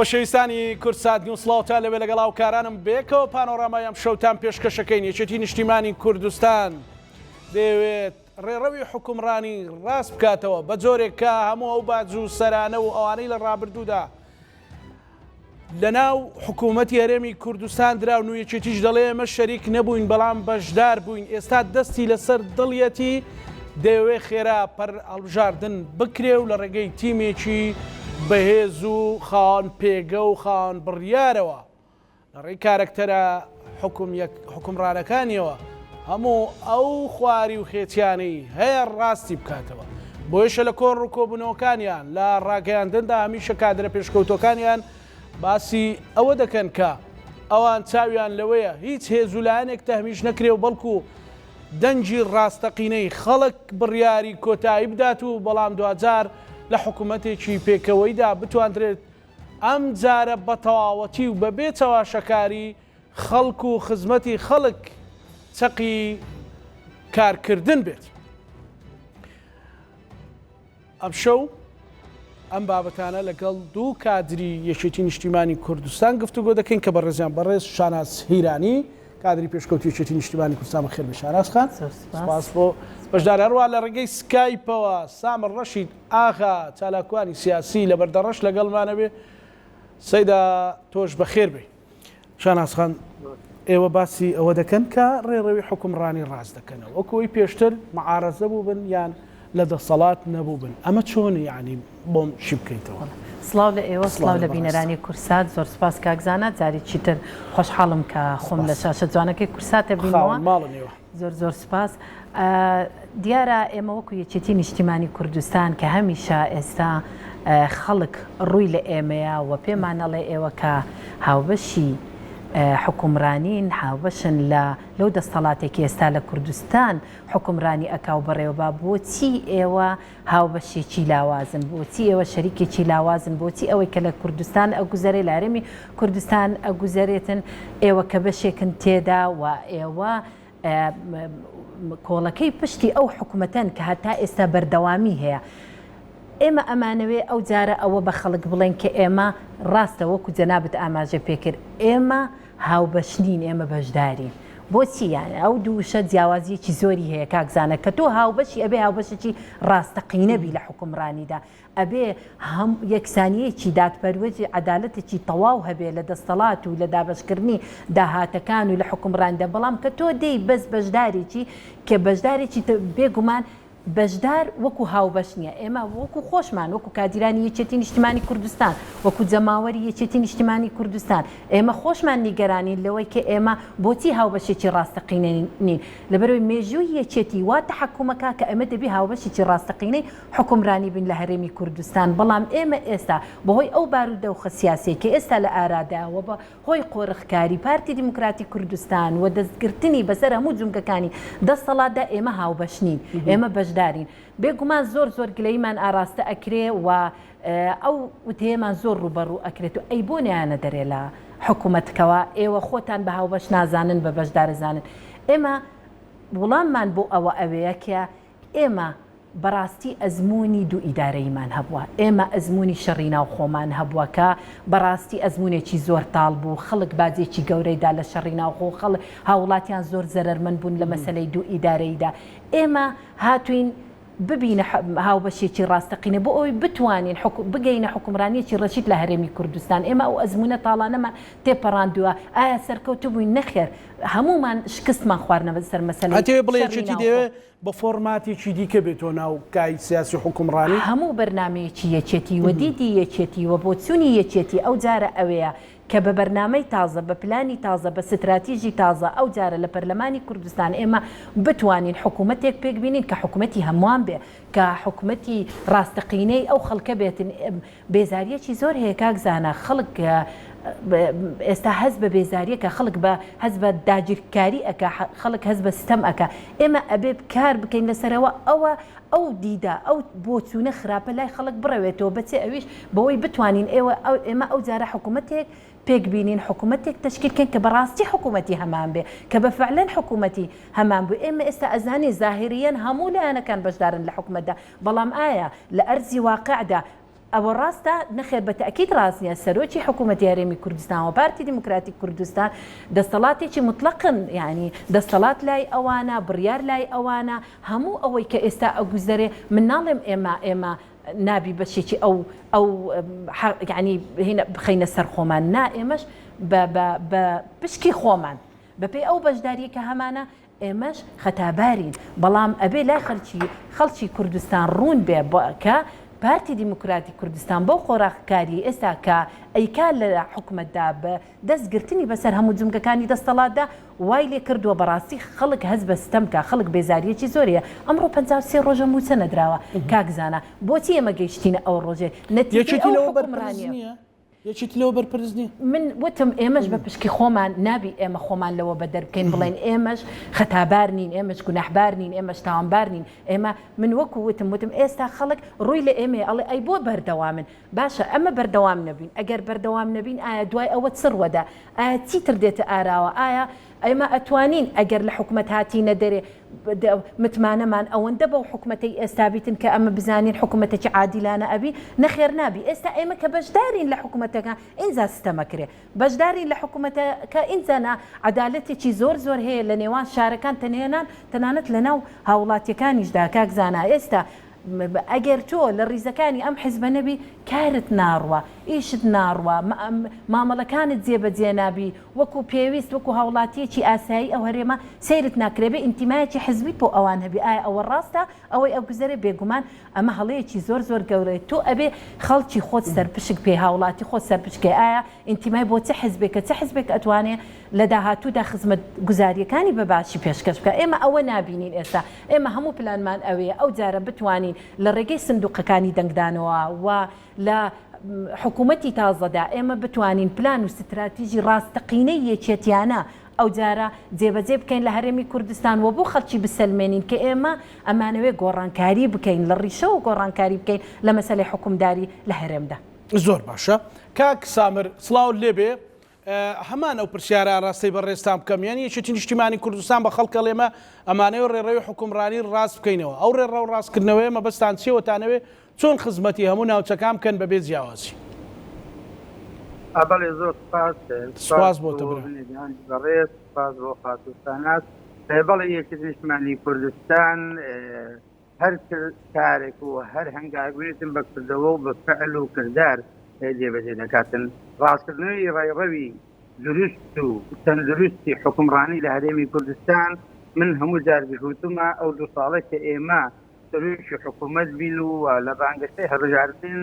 خۆشەویستانی کوردسات نیوز سڵاوتان لەوێ لەگەڵ هاوکارانم بێکەوە پانۆرامای ئەم شەوتان پێشکەشەکەین یەکێتی نیشتیمانی کوردستان دەیەوێت ڕێڕەوی حوکمڕانی ڕاست بکاتەوە بە جۆرێک کە هەموو ئەو باج و سەرانە و ئەوانەی لە ڕابردوودا لەناو حکوومەتی هەرێمی کوردستان دراون و یەکێتیش دەڵێ ئێمە شەریک نەبووین بەڵام بەشدار بووین ئێستا دەستی لەسەر دڵیەتی دەیەوێ خێرا پەر هەڵبژاردن بکرێ و لە ڕێگەی تیمێکی بەهێز و خاوەن پێگە و خاوەن بڕیارەوە لە ڕێی کارەکتەرە حوکمڕانەکانیەوە هەموو ئەو خواری و خێچیانەی هەیە ڕاستی بکاتەوە. بۆیشە لە کۆڕ و کۆبوونەوەکانیان لە ڕاگەیاندندا هەمیشە کادرە پێشکەوتووەکانیان باسی ئەوە دەکەن کە ئەوان چاویان لەوەیە هیچ هێز و لایەنێک تەهمیش نەکرێ و بەڵکو دەنگی ڕاستەقینەی خەڵک بڕیاری کۆتایی بدات و بەڵام دواجار لە حکومەتێکی پێکەوەیدا بتواندرێت ئەم جارە بە تەواوەتی و بەبێ چەواشەکاری خەڵک و خزمەتی خەڵک چەقی کارکردن بێت. ئەمشەو ئەم بابەتانە لەگەڵ دوو کادری یەکێتی نیشتیمانی کوردستان گفتوگۆ دەکەین کە بەڕێزیان بەڕێز شاناز هیرانی کادری پێشکەوتوی یەکێتی نیشتیمانی کوردستان بەخێر بێی شاناز خان سپاس بۆ بەشدار هەروە لە ڕێگەی سکایپەوە سامر ڕەشید ئاغا چالاکوانی سیاسی لە بەردەڕەش لەگەڵمانە بێ سەیدا تۆش بەخێر بێی شاناز خان ئێوە باسی ئەوە دەکەن کە ڕێڕەوی حوکمڕانی ڕاست دەکەنەوە وەکو ئەوی پێشتر معارەزە بووبن یان لە دەسەڵات نەبووبن ئەمە چۆن یعنی بۆم شی بکەیتەوە؟ سڵاو لە ئێوە سڵاو لە بینەرانی کورسات زۆر سپاس کاک زانا جارێکی تر خۆشحاڵم کە خۆم لە شاشە جوانەکەی کورساتە بینەوە ماڵن ئێوە. زۆر زۆر سوپاس. دیارە ئێمە وەکو یەکێتی نیشتیمانی کوردستان کە هەمیشە ئێستا خەڵک ڕووی لە ئێمەیە و پێمان ئەڵێ ئێوە کە هاوبەشی حوکمڕانین هاوبەشن لە لەو دەستەڵاتێکی ئێستا لە کوردستان حوکمڕانی ئەکا و بەڕێوەبا بۆچی ئێوە هاوبەشێکی لاوازن؟ بۆچی ئێوە شەریکێکی لاوازن؟ بۆچی ئەوەی کە لە کوردستان ئەگوزەرێ، لە هەرێمی کوردستان ئەگوزەرێتن، ئێوە کە بەشێکن تێدا و ئێوە کۆڵەکەی پشتی ئەو حکومەتەن کە هەتا ئێستا بەردەوامی هەیە. ئێمە ئەمانەوێ ئەو جارە ئەوە بە خەڵک بڵێن کە ئێمە ڕاستە وەکو جەنابت ئاماژە پێکرد ئێمە هاوبەش نین ئێمە بەشدارین. بۆچی یان ئەو دوو وشە جیاوازیەکی زۆری هەیە کاک زانا کە تۆ هاوبەشی ئەبێ هاوبەشێکی ڕاستەقینە بی لە حوکمڕانیدا ئەبێ هەم یەکسانیەکی دادپەروەری عەدالەتێکی تەواو هەبێ لە دەستەڵات و لە دابەشکردنی داهاتەکان و لە حوکمڕانیدا بەڵام کە تۆ دێی بەس بەشدارێکی کە بەشدارێکی بێگومان بەشدار وەکو هاوبەش نیە، ئێمە وەکو خۆشمان وەکو کادیرانی یەکێتی نیشتیمانی کوردستان، وەکو جەماوەری یەکێتی نیشتیمانی کوردستان، ئێمە خۆشمان نیگەرانین لەوەی کە ئێمە بۆچی هاوبەشێکی ڕاستەقینە نین، لەبەرئەوەی مێژووی یەکێتی وا تەحەکومەکا کە ئێمە دەبی هاوبەشێکی ڕاستەقینەی حوکمرانی بین لە هەرێمی کوردستان، بەڵام ئێمە ئێستا بەهۆی ئەو بارودەوخە سیاسیەی کە ئێستا لە ئارادایە و بە هۆی قۆرخکاری پارتی دیموکراتی کوردستان و دەستگرتنی بەسەر هەموو جومگەکانی دەستەڵاتدا ئێمە هاوبەش نین، ئێمە بەشدارین. بێگومان زۆر زۆر گلەییمان ئاراستە ئەکرێ و ئەو وتەیەمان زۆر ڕووبەڕوو ئەکرێت و ئەی بۆ نایەنە دەرێ لە حکومەت کەوا ئێوە خۆتان بە هاوبەش نازانن بە بەشدار ئەزانن. ئێمە وڵاممان بۆ ئەوە ئەوەیە کە ئێمە بەڕاستی ئەزموونی دوو ئیدارەییمان هەبووە، ئێمە ئەزموونی شەڕی ناوخۆمان هەبووە کە بەڕاستی ئەزموونێکی زۆر تاڵ بوو، خەڵک باجێکی گەورەی دا لە شەڕی ناوخۆ، خەڵک، هاووڵاتیان زۆر زەرەرمەند بوون لە مەسەلەی دوو ئیدارەییدا. ئێمە هاتووین ببینە هاوبەشێکی ڕاستەقینە بۆ ئەوەی بتوانین بگەینە حوکمڕانییەکی ڕەشید لە هەرێمی کوردستان. ئێمە ئەو ئەزموونە تاڵانەمان تێپەڕاندووە. ئایا سەرکەوتوو بووین؟ نەخێر. هەموومان شکستمان خواردنە سەر مەسەلەی ئەتەوێ بڵێی شەڕی یەکێتی ناوخۆ. دەیەوێ بە فۆرماتێکی دیکە بێتەوە ناو کای سیاسی حوکمڕانی؟ هەموو بەرنامەیەکی یەکێتی و دیدی یەکێتی و بۆچوونی یەکێتی ئەو جارە ئەوەیە کە بە بەرنامەی تازە، بە پلانی تازە، بە ستراتیژی تازە ئەو جارە لە پەرلەمانی کوردستان ئێمە بتوانین حکوومەتێک پێک بینین کە حکوومەتی هەمووان بێ، کە حکوومەتی ڕاستەقینەی ئەو خەڵکە بێتن. بێزاریەکی زۆر هەیە کاک زانا خەڵک ئێستا هەست بە بێزاریەکە خەڵک بە هەست بە داگیرکاری ئەکا خەڵک هەست بە ستەم ئەکا ئێمە ئەبێ کار بکەین لەسەرەوە ئەوە ئەو دیدە ئەو بۆچوونە خراپە لای خەڵک بڕەوێتەوە بەچێ ئەویش بەوەی بتوانین ئێوە ئێمە ئەو جارە حکوومەتێک پێک بینین حکوومەتێک تەشکیل کەین کە بەڕاستی حکوومەتی هەمان بێ کە بە فعلەن حکوومەتی هەمان بوو ئێمە ئێستا ئەزانین زاهریەن هەموو لایەنەکان بەشدارن لە حکوومەتدا بەڵام ئایا لە ئەرزی واقعدا. ئەوە ڕاستە؟ نەخێر بە تەئکید ڕاست نیە، سەرۆکی حکوومەتی هەرێمی کوردستان و پارتی دیموکراتی کوردستان دەستەڵاتێکی موتڵەقن، یانی دەستەڵات لای ئەوانە، بڕیار لای ئەوانە، هەموو ئەوەی کە ئێستا ئەگوزەرێ، من ناڵێم ئێمە ئێمە نابی بەشێکی ئەو ئەو یانی هینە بخەینە سەر خۆمان، نا ئێمەش بە بە بە پشکی خۆمان، بەپێی ئەو بەشدارییە کە هەمانە ئێمەش خەتابارین، بەڵام ئەبێ لای خەلکی خەڵکی کوردستان ڕوون بێ کە پارتی دیموکراتی کوردستان بەو قۆراخکاریەی ئێستا کە ئەیکا لە حکومەتدا بە دەست گرتنی بەسەر هەموو جومگەکانی دەستەڵاتدا وای لێ کردووە بەڕاستی خەڵک هەست بە ستەم بکا خەڵک بێزاریەکی زۆری هەیە ئەمڕۆ 53 ڕۆژە مووچە نەدراوە کاک زانا بۆچی ئێمە گەیشتینە ئەو ڕۆژەی نەتیجەی یەکێتی ئەو لەوە بەرپرس حوکمڕانیە. نییە؟ یەکێتی لەوە بەرپرس نیە؟ من وتم ئێمەش بە پشکی خۆمان نابی ئێمە خۆمان لەوە بەدەر بکەین بڵێین ئێمەش خەتابار نین ئێمەش گوناحبار نین ئێمەش تاوانبار نین ئێمە من وەکو وتم وتم ئێستا خەڵک ڕووی لە ئێمەیە ئەڵێ ئەی بۆ بەردەوامن باشە ئەمە بەردەوام نەبین ئەگەر بەردەوام نەبین ئایا دوای ئەوە چ ڕوەدا ئایا چیتر دێتە ئاراوە ئایا ئێمە ئەتوانین ئەگەر لە حکومەت هاتینە دەرێ متمانەمان ئەوەندە بەو حکومەتەی ئێستا بیتن کە ئەمە بزانین حکومەتێکی عادیلانە ئەبی؟ نەخێر نابی ئێستا ئێمە کە بەشدارین لە حکومەتەکە ئینجا ستەمەکرێ بەشدارین لە حکومەتەکە ئینجا نا عەدالەتێکی زۆر زۆر هەیە لە نێوان شارەکان تەنێنان تەنانەت لە ناو هاوڵاتیەکانیشدا کاک زانا ئێستا ئەگەر تۆ لە ڕیزەکانی ئەم حزبە نەبی کارت ناڕوا، ئیشت ناڕوا، مامەڵەکانت جێبەجێ نابی، وەکو پێویست وەکو هاوڵاتیەکی ئاسایی ئەو هەرێمە سەیرت ناکرێ بێ ئینتیمایەکی حزبیت بۆ ئەوان هەبی ئایا ئەوە ڕاستە ئەوەی ئەگوزەرێ بێگومان ئەمە هەڵەیەکی زۆر زۆر گەورەیە تۆ ئەبێ خەڵکی خۆت سەرپشک بکەی هاوڵاتی خۆت سەرپشک کەی ئایا ئینتیمای بۆ چ حزبێکە چ حزبێک ئەتوانێ لە داهاتوودا خزمەتگوزارییەکانی بە باشی پێشکەش بکات ئێمە ئەوە نابینین ئێستا ئێمە هەموو پلانمان ئەوەیە ئەو جارە بتوانین لە ڕێگەی سندوقەکانی دەنگدانەوە و لە حکوومەتی تازەدا ئێمە بتوانین پلان و ستراتیژی ڕاستەقینەی یەکێتیانە ئەو جارە جێبەجێ بکەین لە هەرێمی کوردستان و بۆ خەڵکی بسەلمێنین کە ئێمە ئەمانەوێ گۆڕانکاری بکەین لە ڕیشەوە گۆڕانکاری بکەین لە مەسەلەی حوکمداری لە هەرێمدا. زۆر باشە کاک سامر سڵاوت لێبێ هەمان ئەو پرسیارە ئاراستەی بەڕێزتان بکەم یانی یەکێتی نیشتیمانی کوردستان بە خەڵک ئەڵێمە ئەمانەوێ ڕێڕەوی حوکمڕانی ڕاست بکەینەوە ئەو ڕێڕەو ڕاستکردنەوەیە مەبەستان چیە و تانەوێ چۆن خزمەتی هەموو ناوچەکان بکەن بەبێ جیاوازی؟ بەڵێ زۆر سوپاس سوپاس بۆ تۆ برا. بەڕێز سوپاس بۆ خاتوو شاناز بەڵێ یەکێتی نیشتمانی کوردستان هەر کارێک و هەر هەنگاوێک بنێتن بە کردەوە و بە فعل و کردار جێبەجێ دەکاتن. ڕاستکردنەوەی ڕێڕەوی دروست و تەندروستی حوکمڕانی لە هەرێمی کوردستان، من هەموو جارێکیش وتومە ئەو دوو ساڵەی کە ئێمە سەرۆکی حکوومەت بین و لە بانگەشەی هەڵبژاردن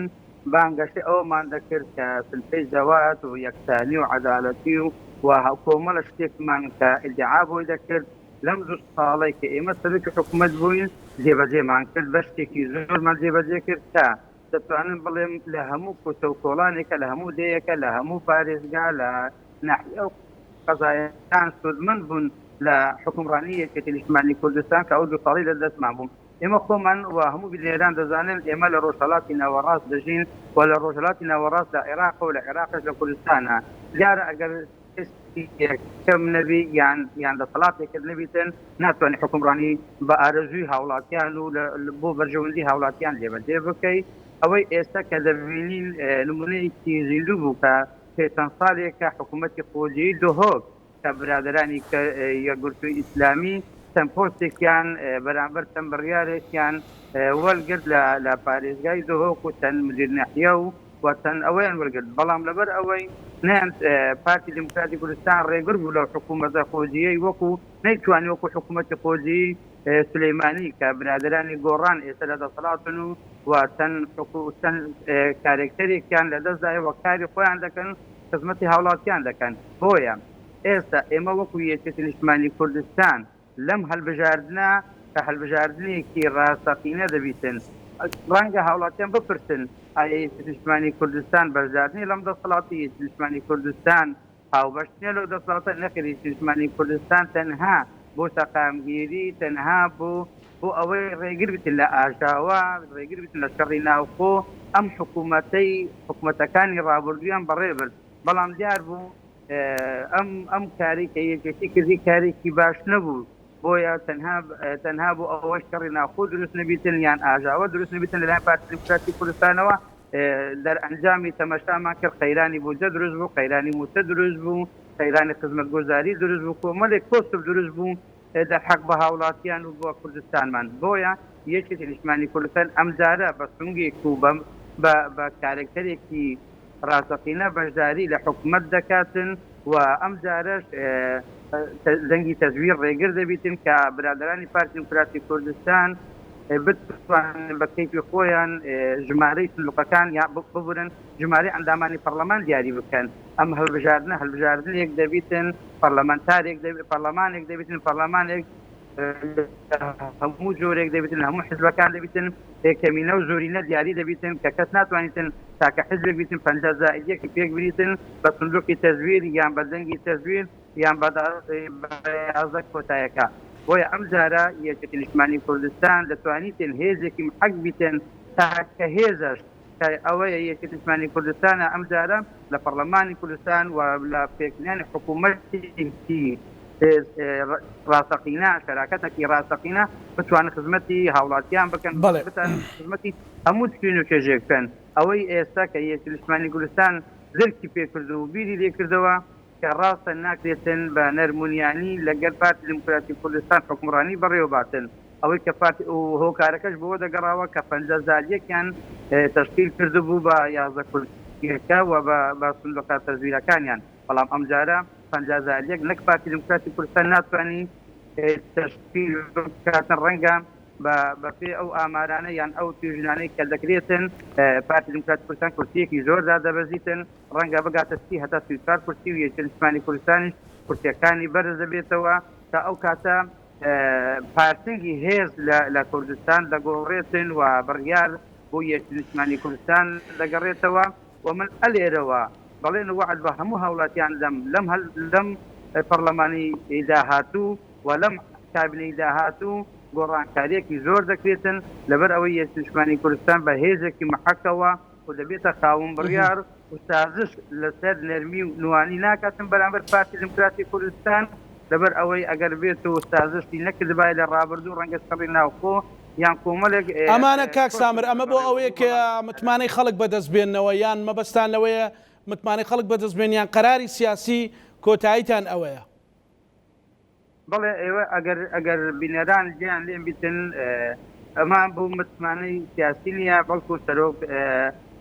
بانگەشەی ئەوەمان دەکرد کە سلفەی زەوات و یەکسانی و عەدالەتی و کۆمەڵە شتێکمان کە ئیدعا بۆی دەکرد لەم دوو ساڵەی کە ئێمە سەرۆکی حکومەت بووین جێبەجێمان کرد، بەشێکی زۆرمان جێبەجێ کرد کە دەتوانم بڵێم لە هەموو کوچە و کۆڵانێکە، لە هەموو دێیەکە، لە هەموو پارێزگا، لە ناحیە و قەزایەکان سوودمەند بوون لە حوکمڕانی یەکێتی نیشتمانی کوردستان کە ئەو دوو ساڵەی لە دەستمان بوو. ئێمە خۆمان و هەموو بینەران دەزانن ئێمە لە ڕۆژهەڵاتی ناوەڕاست دەژین و لە ڕۆژهەڵاتی ناوەڕاست لە عێراقە و لە عێراقش لە کوردستانە. دیارە ئەگەر کەسی یەکەم نەبی یان یان دەسەڵاتێکت نەبیتن ناتوانانی حکومڕانی بە ئارەزووی هاوڵاتیان و بۆ بەرژەوەندی هاوڵاتیان جێبەجێ بکەی ئەوەی ئێستا کە دەبینین نمونەیەکی زیندوو بوو کە پێ چەند ساڵێکە حکوومەتی خۆجێی دهۆک کە برادەرانی یەکگرتووی ئیسلامی چەند پۆستێکیان بەرامبەر چەند بڕیارێکیان وەرگرت لە پارێزگای دهۆک و چەند مدیر ناحیە و و چەند ئەوەیان وەرگرت، بەڵام لەبەر ئەوەی نەیان پارتی دیموکراتی کوردستان ڕێگر بوو لەو حکوومەتە خۆجییەی وەکو نەیتوانی وەکو حکوومەتی خۆجیی سولەیمانی کە برادەرانی گۆڕان ئێستا لە دەسەڵاتن و و چەند چەند کارێکتەرێکیان لە دەستدایە و کاری خۆیان دەکەن خزمەتی هاوڵاتیان دەکەن بۆیە ئێستا ئێمە وەکو یەکێتی نیشتمانی کوردستان لەم هەلبژاردنە کە هەلبژاردنێکی ڕاستەقینە دەبیتن، ڕەنگە هاوڵاتیان بپرسن ئایا یەکێتی نیشتمانی کوردستان بەشدار نیە لەم دەسەڵاتە، یەکێتی نیشتمانی کوردستان هاوبەش نیە لەو دەسەڵاتە، نەخێر یەکێتی نیشتمانی کوردستان تەنها بۆ سەقامگیری، تەنها بۆ بۆ ئەوەی ڕێگر بیتن لە ئاژاوە، ڕێگر بیتن لە شەڕی ناوخۆ، ئەم حکومەتەی حکومەتەکانی ڕابردوویان بەڕێبرد، بەڵام دیار بوو ئەم ئەم کارەی کە یەکێتی کردی کارێکی باش نەبوو بۆیە تەنها تەنها بۆ ئەوەش شەڕی ناوخۆ دروست نەبیتن یان ئاژاوە دروست نەبیتن لەلایەن پارتی دیموکراتی کوردستانەوە. دەرئەنجامی تەمەشامان کرد قەیرانی بودجە دروست بوو، قەیرانی مووچە دروست بوو، قەیرانی خزمەتگوزاری دروست بوو، کۆمەلێک کۆسپ دروست بوو دەرحەق بە هاوڵاتیان و بۆ کوردستانمان. بۆیە یەکێتی نیشتمانی کوردستان ئەمجارە بە سونگێک و بە کارەکتەرێکی ڕاستەقینە بەشداری لە حکومەت دەکاتن و ئەمجارەش دەنگی تەزویر ڕێگر دەبیتن کە برادەرانی پارتی دیموکراتی کوردستان بتوانن بە کەیفی خۆیان ژمارەی سندوقەکان یا ببورن ژمارەی ئەندامانی پەڕلەمان دیاری بکەن. ئەم هەڵبژاردنە هەڵبژاردنێک دەبیتن پەڕلەمانتارێک پەڕلەمانێک دەبیتن پەڕلەمانێک هەموو جۆرێک دەبیتن هەموو حزبەکان دەبیتن کەمینە و زۆرینە دیاری دەبیتن کە کەس ناتوانیتن تاکە حزبێک بیتن 50 زائد یەک پێک بریتن بە سندوقی تەزویر یان بە دەنگی تەزویر یان بە 11 کۆتایەکە بۆیە ئەم جارە یەکێتی نیشتمانی کوردستان دەتوانیتن هێزێکی محەک بیتن تاکە هێزەش کە ئەوەیە یەکێتی نیشتمانی کوردستانە ئەم جارە لە پەڕلەمانی کوردستان و لە پێکهێنانی حکوومەتێکی ڕاستەقینە، شەراکەتێکی ڕاستەقینە بتوانن خزمەتی هاوڵاتیان بکەن، بتوانن خزمەتی هەموو چین و توێژێک بکەن. ئەوەی ئێستا کە یەکێتی نیشتمانی کوردستان درکی پێکرد و بیری لێکردەوە کە ڕاستە ناکرێتن بە نەرمونیانی لەگەل پارتی دیموکراتی کوردستان حوکمڕانی بەڕێوەباتن. ئەوەی کە پارتی و هۆکارەکەش بۆوە دەگەڕاوە کە 50 زالیەکیان تەشکیل کردبوو بە 11 کورسیەکە و بە سندوقە تەزویرەکانیان بەڵام ئەمجارە 50 زالیەک نەک پارتی دیموکراتی کوردستان ناتوانی تەشکیل بکاتن ڕەنگە بە پێ ئەو ئامارانە یان ئەو توێژینانەی کە دەکرێتن پارتی دیموکراتی کوردستان کورسیەکی زۆر دادەبەزیتن ڕەنگە بگاتە 30 هەتا 34 کورسی و یەکێتی نیشتمانی کوردستانیش کورسیەکانی بەرز دەبێتەوە تا ئەو کاتە پارسەنگی هێز لە کوردستان دەگۆڕێتن و بڕیار بۆ یەکێتی نیشتمانی کوردستان دەگەڕێتەوە و من ئەلێرەوە بەڵێن و وەعد بە هەموو هاوڵاتیان دەم لەم لەم پەڕلەمانی داهاتوو و لەم کابینەی داهاتوو گۆڕانکاریەکی زۆر دەکرێتن لەبەر ئەوەی یەکێتی نیشتمانی کوردستان بە هێزێکی مەحەکەوە و دەبێتە خاوەن بڕیار و سازش لەسەر نەرمی و نوانی ناکاتن بەرامبەر پارتی دیموکراتی کوردستان، لەبەر ئەوەی ئەگەر بێت و سازشی نەکردبایە لە ڕابردوو ڕەنگە شەڕی ناوخۆ یان کۆمەڵێک ئەمانە کاک سامر ئەمە بۆ ئەوەیە کە متمانەی خەڵک بەدەست بێننەوە یان مەبەستان لەوەیە متمانەی خەڵک بەدەست بێن یان قەراری سیاسی کۆتاییتان ئەوەیە؟ بەڵێ ئێوە ئەگەر ئەگەر بینەران گوێیان لێم بیتن ئەمە بۆ متمانەی سیاسی نییە بەڵکو سەرۆک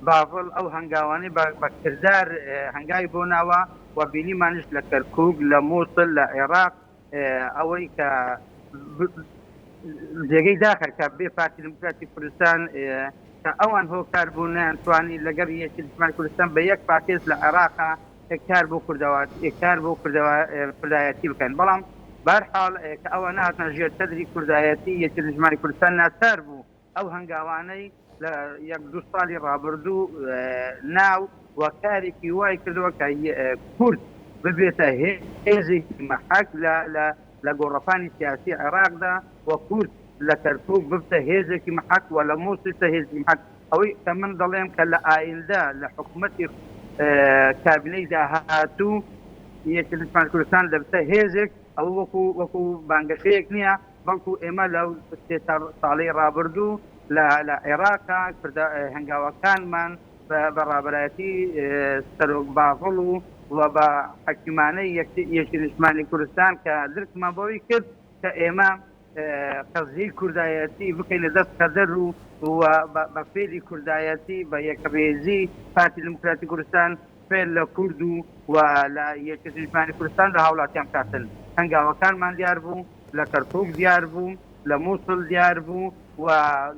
باڤڵ ئەو هەنگاوانەی بە کردار هەنگاوی بۆ ناوە و بینیمانیش لە کەرکوک لە موسڵ لە عێراق ئەوەی کە جێگەی داخە کە بێ پارتی دیموکراتی کوردستان کە ئەوان هۆکار بوون نەیانتوانی لەگەڵ یەکێتی نیشتمانی کوردستان بە یەک پاکێج لە عێراقا کار بۆ کوردەوات کار بۆ کوردایەتی بکەن بەڵام بەهەرحاڵ کە ئەوان نەهاتنە ژێر چەدری کوردایەتی یەکێتی نیشتمانی کوردستان ناچار بوو ئەو هەنگاوانەی لە یەک دوو ساڵی ڕابردوو ناو و کارێکی وای کردووە کە کورد ببێتە هێزێکی مەحەک لە لە لە گۆڕەپانی سیاسی عێراقدا و کورد لە کەرکوک ببتە هێزێکی مەحەک و لە موسڵ ببتە هێزێکی مەحەک ئەوەی کە من دەڵێم کە لە ئایندە لە حکومەتی کابینەی داهاتوو یەکێتی نیشتمانی کوردستان دەبتە هێزێک ئەوە وەکو وەکو بانگەشەیەک نییە بەڵکو ئێمە لەو سێ چار ساڵەی ڕابردوو لە لە عێراقا کردە هەنگاوەکانمان بە ڕابەرایەتی سەرۆک باڤڵ و و بە حەکیمانەی یەکێتی نیشتمانی کوردستان کە درکمان بەوەی کرد کە ئێمە قەزیەی کوردایەتی بکەینە دەست قەدەر و و بە فێلی کوردایەتی بە یەکڕێزی پارتی دیموکراتی کوردستان فێل لە کورد و و لە یەکێتی نیشتمانی کوردستان لە هاوڵاتیان بکاتن. هەنگاوەکانمان دیار بوو، لە کەرکوک دیار بوو، لە موسڵ دیار بوو و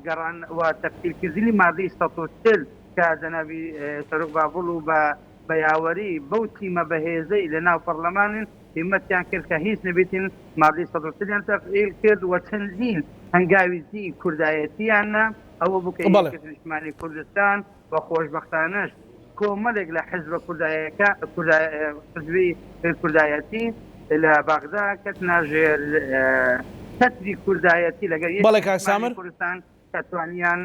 گەڕان و تەفسیرکردنی مادەی 140 کە جەنابی سەرۆک باڤڵ و بە بە یاوەری بەو تیمە بەهێزەی لە ناو پەڕلەمانن هیمەتیان کرد کە هیچ نەبیتن مادەی 140 یان تەفعیل کرد و چەندین هەنگاوی دی کوردایەتیان نا ئەوە بوو کە یەکێتی نیشتمانی کوردستان و خۆشبەختانەش کۆمەلێک لە حزبە کوردایەکە حزبی کوردایەتی لە بەغدا کەتنە ژێر چەتری کوردایەتی لەگەر بەڵێ کاک سامر. کوردستان کە توانیان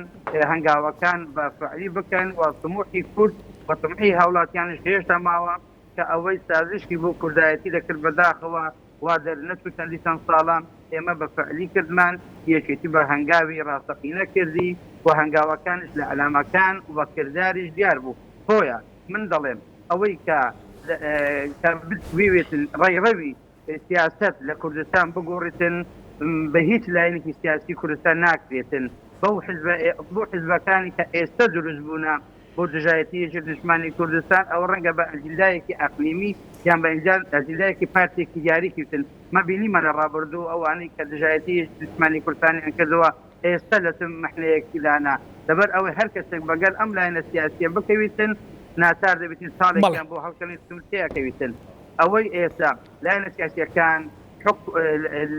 هەنگاوەکان بە فعلی بکەن و تموحی کورد و تموحی هاوڵاتیانیش هێشتا ماوە کە ئەوەی سازشی بۆ کوردایەتی دەکرد بەداخەوە. وا دەرنەچوو چەندی چەند ساڵە ئێمە بە فعلی کردمان یەکێتی بە هەنگاوی ڕاستەقینە کردی و هەنگاوەکانیش لە ئەلامەکان و بە کرداریش دیار بوو بۆیە من دەڵێم ئەوەی کە کە بوێتن ڕەیڕەوی سیاسەت لە کوردستان بگۆڕیتن بە هیچ لایەنێکی سیاسی کوردستان ناکرێتن بەو حزبە بۆ حزبەکانی کە ئێستا دروست بوونە بۆ دژایەتی یەکێتی نیشتمانی کوردستان ئەوە ڕەنگە بە ئەجندایەکی ئەقلیمی یان بە ئەجندایەکی پارتێکی دیاری کردن مە بینیمە لە ڕابردوو ئەوانەی کە دژایەتی یەکێتی نیشتمانی کوردستانیان کردووە ئێستا لە چ محنەیەکدانە لەبەر ئەوەی هەر کەسێک بەگەل ئەم لایەنە سیاسیە بکەویتن ناچار دەبیتن ساڵێکیان بۆ هەڵکەنیت و تێکەویتن ئەوەی ئێستا لایەنە سیاسیەکان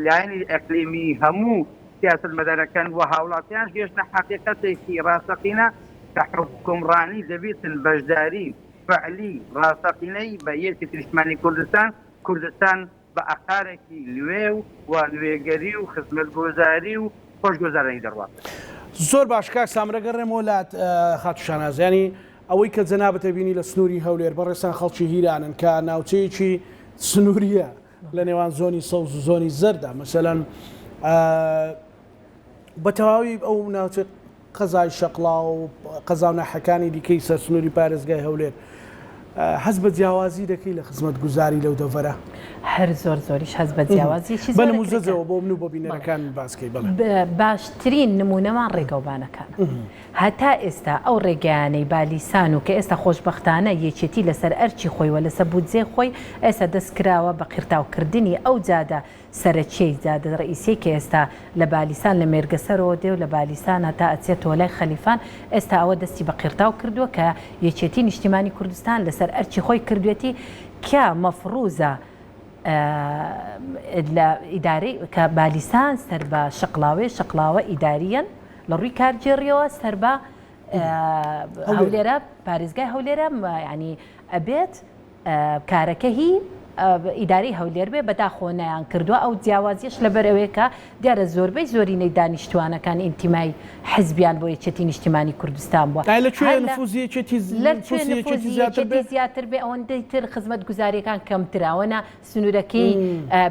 لایەنی ئەقلیمی هەموو سیاسەتمەدارەکان و هاوڵاتیان گەیشتنە حەقیقەتێکی ڕاستەقینە کە حوکمڕانی دەبیتن بەشداری فعلی ڕاستەقینەی بە یەکێتی نیشتمانی کوردستان، کوردستان بە ئاقارێکی نوێ و نوێگەری و خزمەتگوزاری و خۆشگوزارانی دەڕوات. زۆر باش کاک سامر ئەگەڕێمەوە لات خاتوو شاناز یانی ئەوەی کە جەنابت ئەبینی لە سنووری هەولێر بەڕێزتان خەڵکی هیرانن کە ناوچەیەکی سنووریە لە نێوان زۆنی سەوز و زۆنی زەردا مەسەلەن بە تەواوی ئەو ناوچە قەزای شەقڵاوە و قەزا و ناحیەکانی دیکەی سەر سنووری پارێزگای هەولێر هەست بە جیاوازی دەکەی لە خزمەتگوزاری لەو دەڤەرە؟ هەر زۆر زۆریش هەست بە جیاوازیەکی زۆر بە نموزەجەوە بۆ من و بۆ بینەرەکان باس کەی بەڵێ. باشترین نموونەمان ڕێگەوبانەکانە. هەتا ئێستا ئەو ڕێگایانەی بالیسان و کە ئێستا خۆشبەختانە یەکێتی لەسەر ئەرکی خۆی و لەسە بودجەی خۆی ئێستا دەست کراوە بە قیرتاوکردنی ئەو جادە سەرەکیەی جادە ڕئیسیەی کە ئێستا لە بالیسان لە مێرگەسەرەوە دێ و لە بالیسان هەتا ئەچێتەوە لای خەلیفان ئێستا ئەوە دەستی بە قیرتاو کردووە کە یەکێتی نیشتیمانی کوردستان لەسەر ئەرکی خۆی کردوێتی کە مەفروزە لە ئیدارەی کە بالیسان سەر بە شەقڵاوەیە شەقڵاوە ئیداریەن لە ڕووی کارگێڕیەوە سەر بە هەولێرە پارێزگای هەولێرە ینی ئەبێت کارەکە هی ئیدارەی هەولێر بێ بەداخەوە نەیان کردووە ئەو جیاوازیەش لەبەر ئەوەیە کە دیارە زۆربەی زۆرینەی دانیشتوانەکان ئینتیمای حزبیان بۆ یەکێتی نیشتیمانی کوردستان بووە ئایا لە کوێ نفوزی یەکێتی لە کوێ نفوزی یەکێتی زیاتر بێ ئەوەندەی تر خزمەتگوزاریەکان کەمترە ئەوەنە سنوورەکەی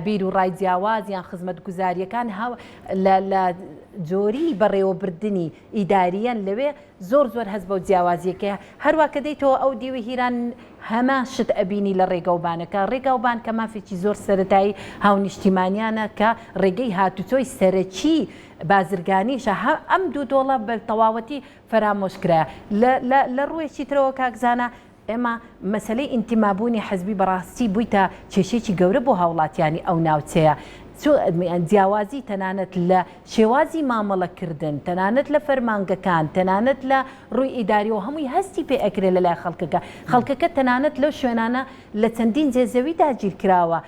بیر و ڕای جیاواز یان خزمەتگوزاریەکان لە جۆری بەڕێوەبردنی ئیداریەن لەوێ زۆر زۆر هەست بەو جیاوازیەکەیە هەروا کە دێیتەوە ئەو دیوی هیران هەمان شت ئەبینی لە ڕێگەوبانەکە ڕێگاوبان کە مافێکی زۆر سەرەتایی هاونیشتیمانیانە کە ڕێگەی هاتوچۆی سەرەکی بازرگانیشە هە ئەم دوو دۆڵە بە تەواوەتی فەرامۆش کرایە لە لە لە ڕووێکی ترەوە کاک زانا ئێمە مەسەلەی ئینتیمابوونی حزبی بەڕاستی بوویتە کێشەیەکی گەورە بۆ هاوڵاتیانی ئەو ناوچەیە، جیاوازی تەنانەت لە شێوازی مامەڵەکردن، تەنانەت لە فەرمانگەکان، تەنانەت لە ڕووی ئیداریەوە هەمووی هەستی پێ ئەکرێ لەلای خەڵکەکە، خەڵکەکە تەنانەت لەو شوێنانە لە چەندین جێ زەوی داگیرکراوە،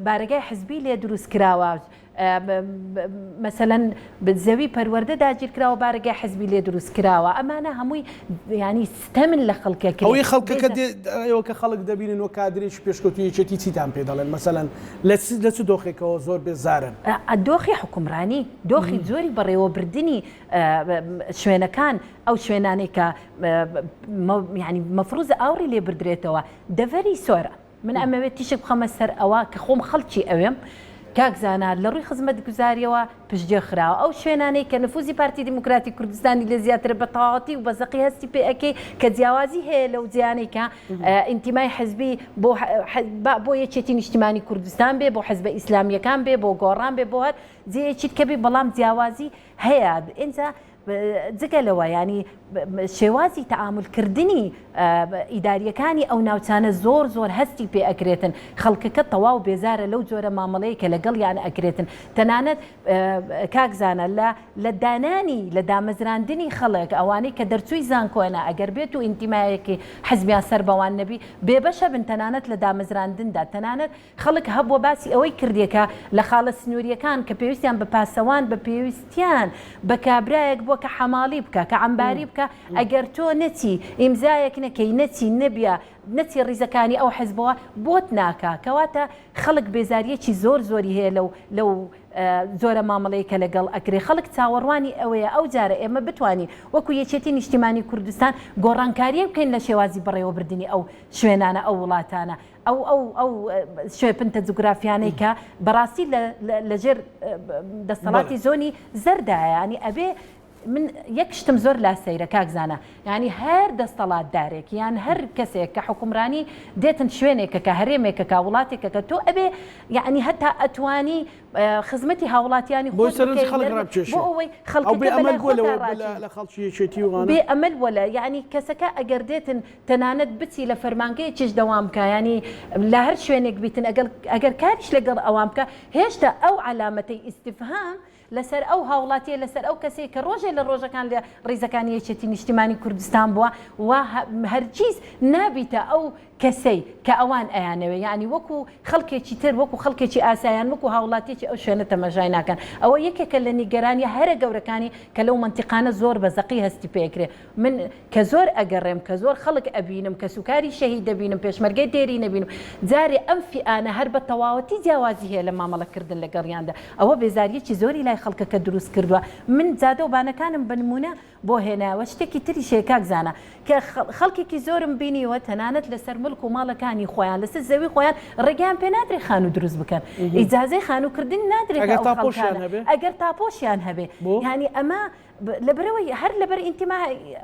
بارەگای حزبی لێ دروست کراوە، مەسەلەن زەوی پەروەردە داگیرکراوە بارەگای حزبی لێ دروست کراوە ئەمانە هەمووی ینی ستەمن لە خەڵکەکە ئەوەی خەڵکەکە ئێوە کە خەڵک دەبینن وە کادرێکی پێشکەوتوی یەکێتی چیتان پێ دەڵێن مەسەلەن لە چ لە چ دۆخێکەوە زۆر بێزارن؟ دۆخی حوکمڕانی دۆخی جۆری بەڕێوەبردنی شوێنەکان ئەو شوێنانەی کە ینی مەفروزە ئاوڕی لێ بردرێتەوە دەڤەری سۆران من ئەمەوێت تیشک بخەمە سەر ئەوە کە خۆم خەڵکی ئەوێم، کاک زانا لە ڕووی خزمەتگوزاریەوە پشتگوێ خراوە، ئەو شوێنانەی کە نفوزی پارتی دیموکراتی کوردستانی لێ زیاترە بە تەواوەتی و بە زەقی هەستی پێ ئەکەی کە جیاوازی هەیە لەو جێیانەی کە ئینتیمای حزبی بۆ بۆ یەکێتی نیشتیمانی کوردستان بێ بۆ حزبە ئیسلامیەکان بێ بۆ گۆڕان بێ بۆ هەر جێیەکی کە بێ بەڵام جیاوازی هەیە ئینجا جگە لەوە یانی شێوازی تەعامول کردنی ئیداریەکانی ئەو ناوچانە زۆر زۆر هەستی پێ ئەکرێتن خەڵکەکە تەواو بێزارە لەو جۆرە مامەڵەیە کە لەگەڵیان ئەکرێتن تەنانەت کاک زانا لە لە دانانی لە دامەزراندنی خەڵک ئەوانەی کە دەرچووی زانکۆنە ئەگەر بێت و ئینتیمایەکی حزبیان سەر بەوان نەبی بێبەشە بن تەنانەت لە دامەزراندندا تەنانەت خەڵک هەبووە باسی ئەوەی کردیە کە لە خاڵە سنوورییەکان کە پێویستیان بە پاسەوان بە پێویستیان بە کابرایەک بووە کە حەماڵی بکا کە عەمباری بکا ئەگەر تۆ نەچی ئیمزایەک نەکەی نەچی نەبیە نەچی ڕیزەکانی ئەو حزبەوە بۆت ناکا کەواتە خەڵک بێزارییەکی زۆر زۆری هەیە لەو لەو جۆرە مامەڵەی کە لەگەڵ ئەکرێ خەڵک چاوەڕوانی ئەوەیە ئەو جارە ئێمە بتوانین وەکو یەکێتی نیشتیمانی کوردستان گۆڕانکارییەک بکەین لە شێوازی بەڕێوەبردنی ئەو شوێنانە ئەو وڵاتانە. ئەو ئەو ئەو شوێپنتە جوگرافیانەی کە بەڕاستی لە لەژێر دەستەڵاتی زۆنی زەردایە ینی ئەبێ من یەک شتم زۆر لا سەیرە کاک زانا یانی هەر دەستەڵاتدارێک یان هەر کەسێک کە حوکمرانی دێتن شوێنێکەکە هەرێمێکەکە وڵاتێکەکە تۆ ئەبێ یعنی هەتا ئەتوانی خزمەتی هاوڵاتیانی بۆی خۆت سەرنجی بکەی خەڵک نەرم ڕابکێشێ بۆ ئەوەی ئەو بێ خەڵکەکە ئەمەل بەلای بووە خۆتا لەوە ڕاچی لە خەڵکی یەکێتی و بێ وانە ئەمەل وەلە یعنی کەسەکە ئەگەر دێتن تەنانەت بچی لە فەرمانگەیەکیش دەوام بکا یانی لە هەر شوێنێک بیتن ئەگەر ئەگەر کاریش لەگەڵ ئەوان بکا هێشتا ئەو عەلامەتەی ئیستفهام لەسەر ئەو هاوڵاتیە لەسەر ئەو کەسەی کە ڕۆژێ لە ڕۆژەکان لە ڕیزەکانی یەکێتی نیشتیمانی کوردستان بووە و هەرگیز نابیتە ئەو کەسەی کە ئەوان ئەیانەوێ یانی وەکو خەڵکێکی تر وەکو خەڵکێکی ئاسایان وەکو هاوڵاتیەکی ئەو شوێنە تەمەشای ناکەن ئەوە یەکێکە لە نیگەرانیە هەرە گەورەکانی کە لەو مەنتیقانە زۆر بە زەقی هەستی پێکرێ من کە زۆر ئەگەڕێم، کە زۆر خەڵک ئەبینم، کەسوکاری شەهید دەبینم، پێشمەرگەی دێرین ئەبینم، جارێ ئەم فیئانە هەر بە تەواوەتی جیاوازی هەیە لە مامەڵە کردن لەگەڵیاندا، ئەوە بێزارییەکی زۆری لای خەڵکەکە دروست کردووە، من جادە و بانەکانم بە نموونە بۆ هێنایەوە، شتێکی تریش هەیە کاک زانا، کە خەڵکێکی زۆرم بینیوە تەنانەت لەسەر مڵک و ماڵەکانی خۆیان، لەسەر زەوی خۆیان ڕێگەیان پێ نادرێ خانوو دروست بکەن، ئیجازەی خانوو کردن نادرێتە ئەگەر ئەو تاپۆشیان خەڵکانە، هەبێ؟ ئەگەر تاپۆشیان هەبێ، بۆ؟ یانی ئەمە لەبەرئەوەی هەر لەبەر ئینتیما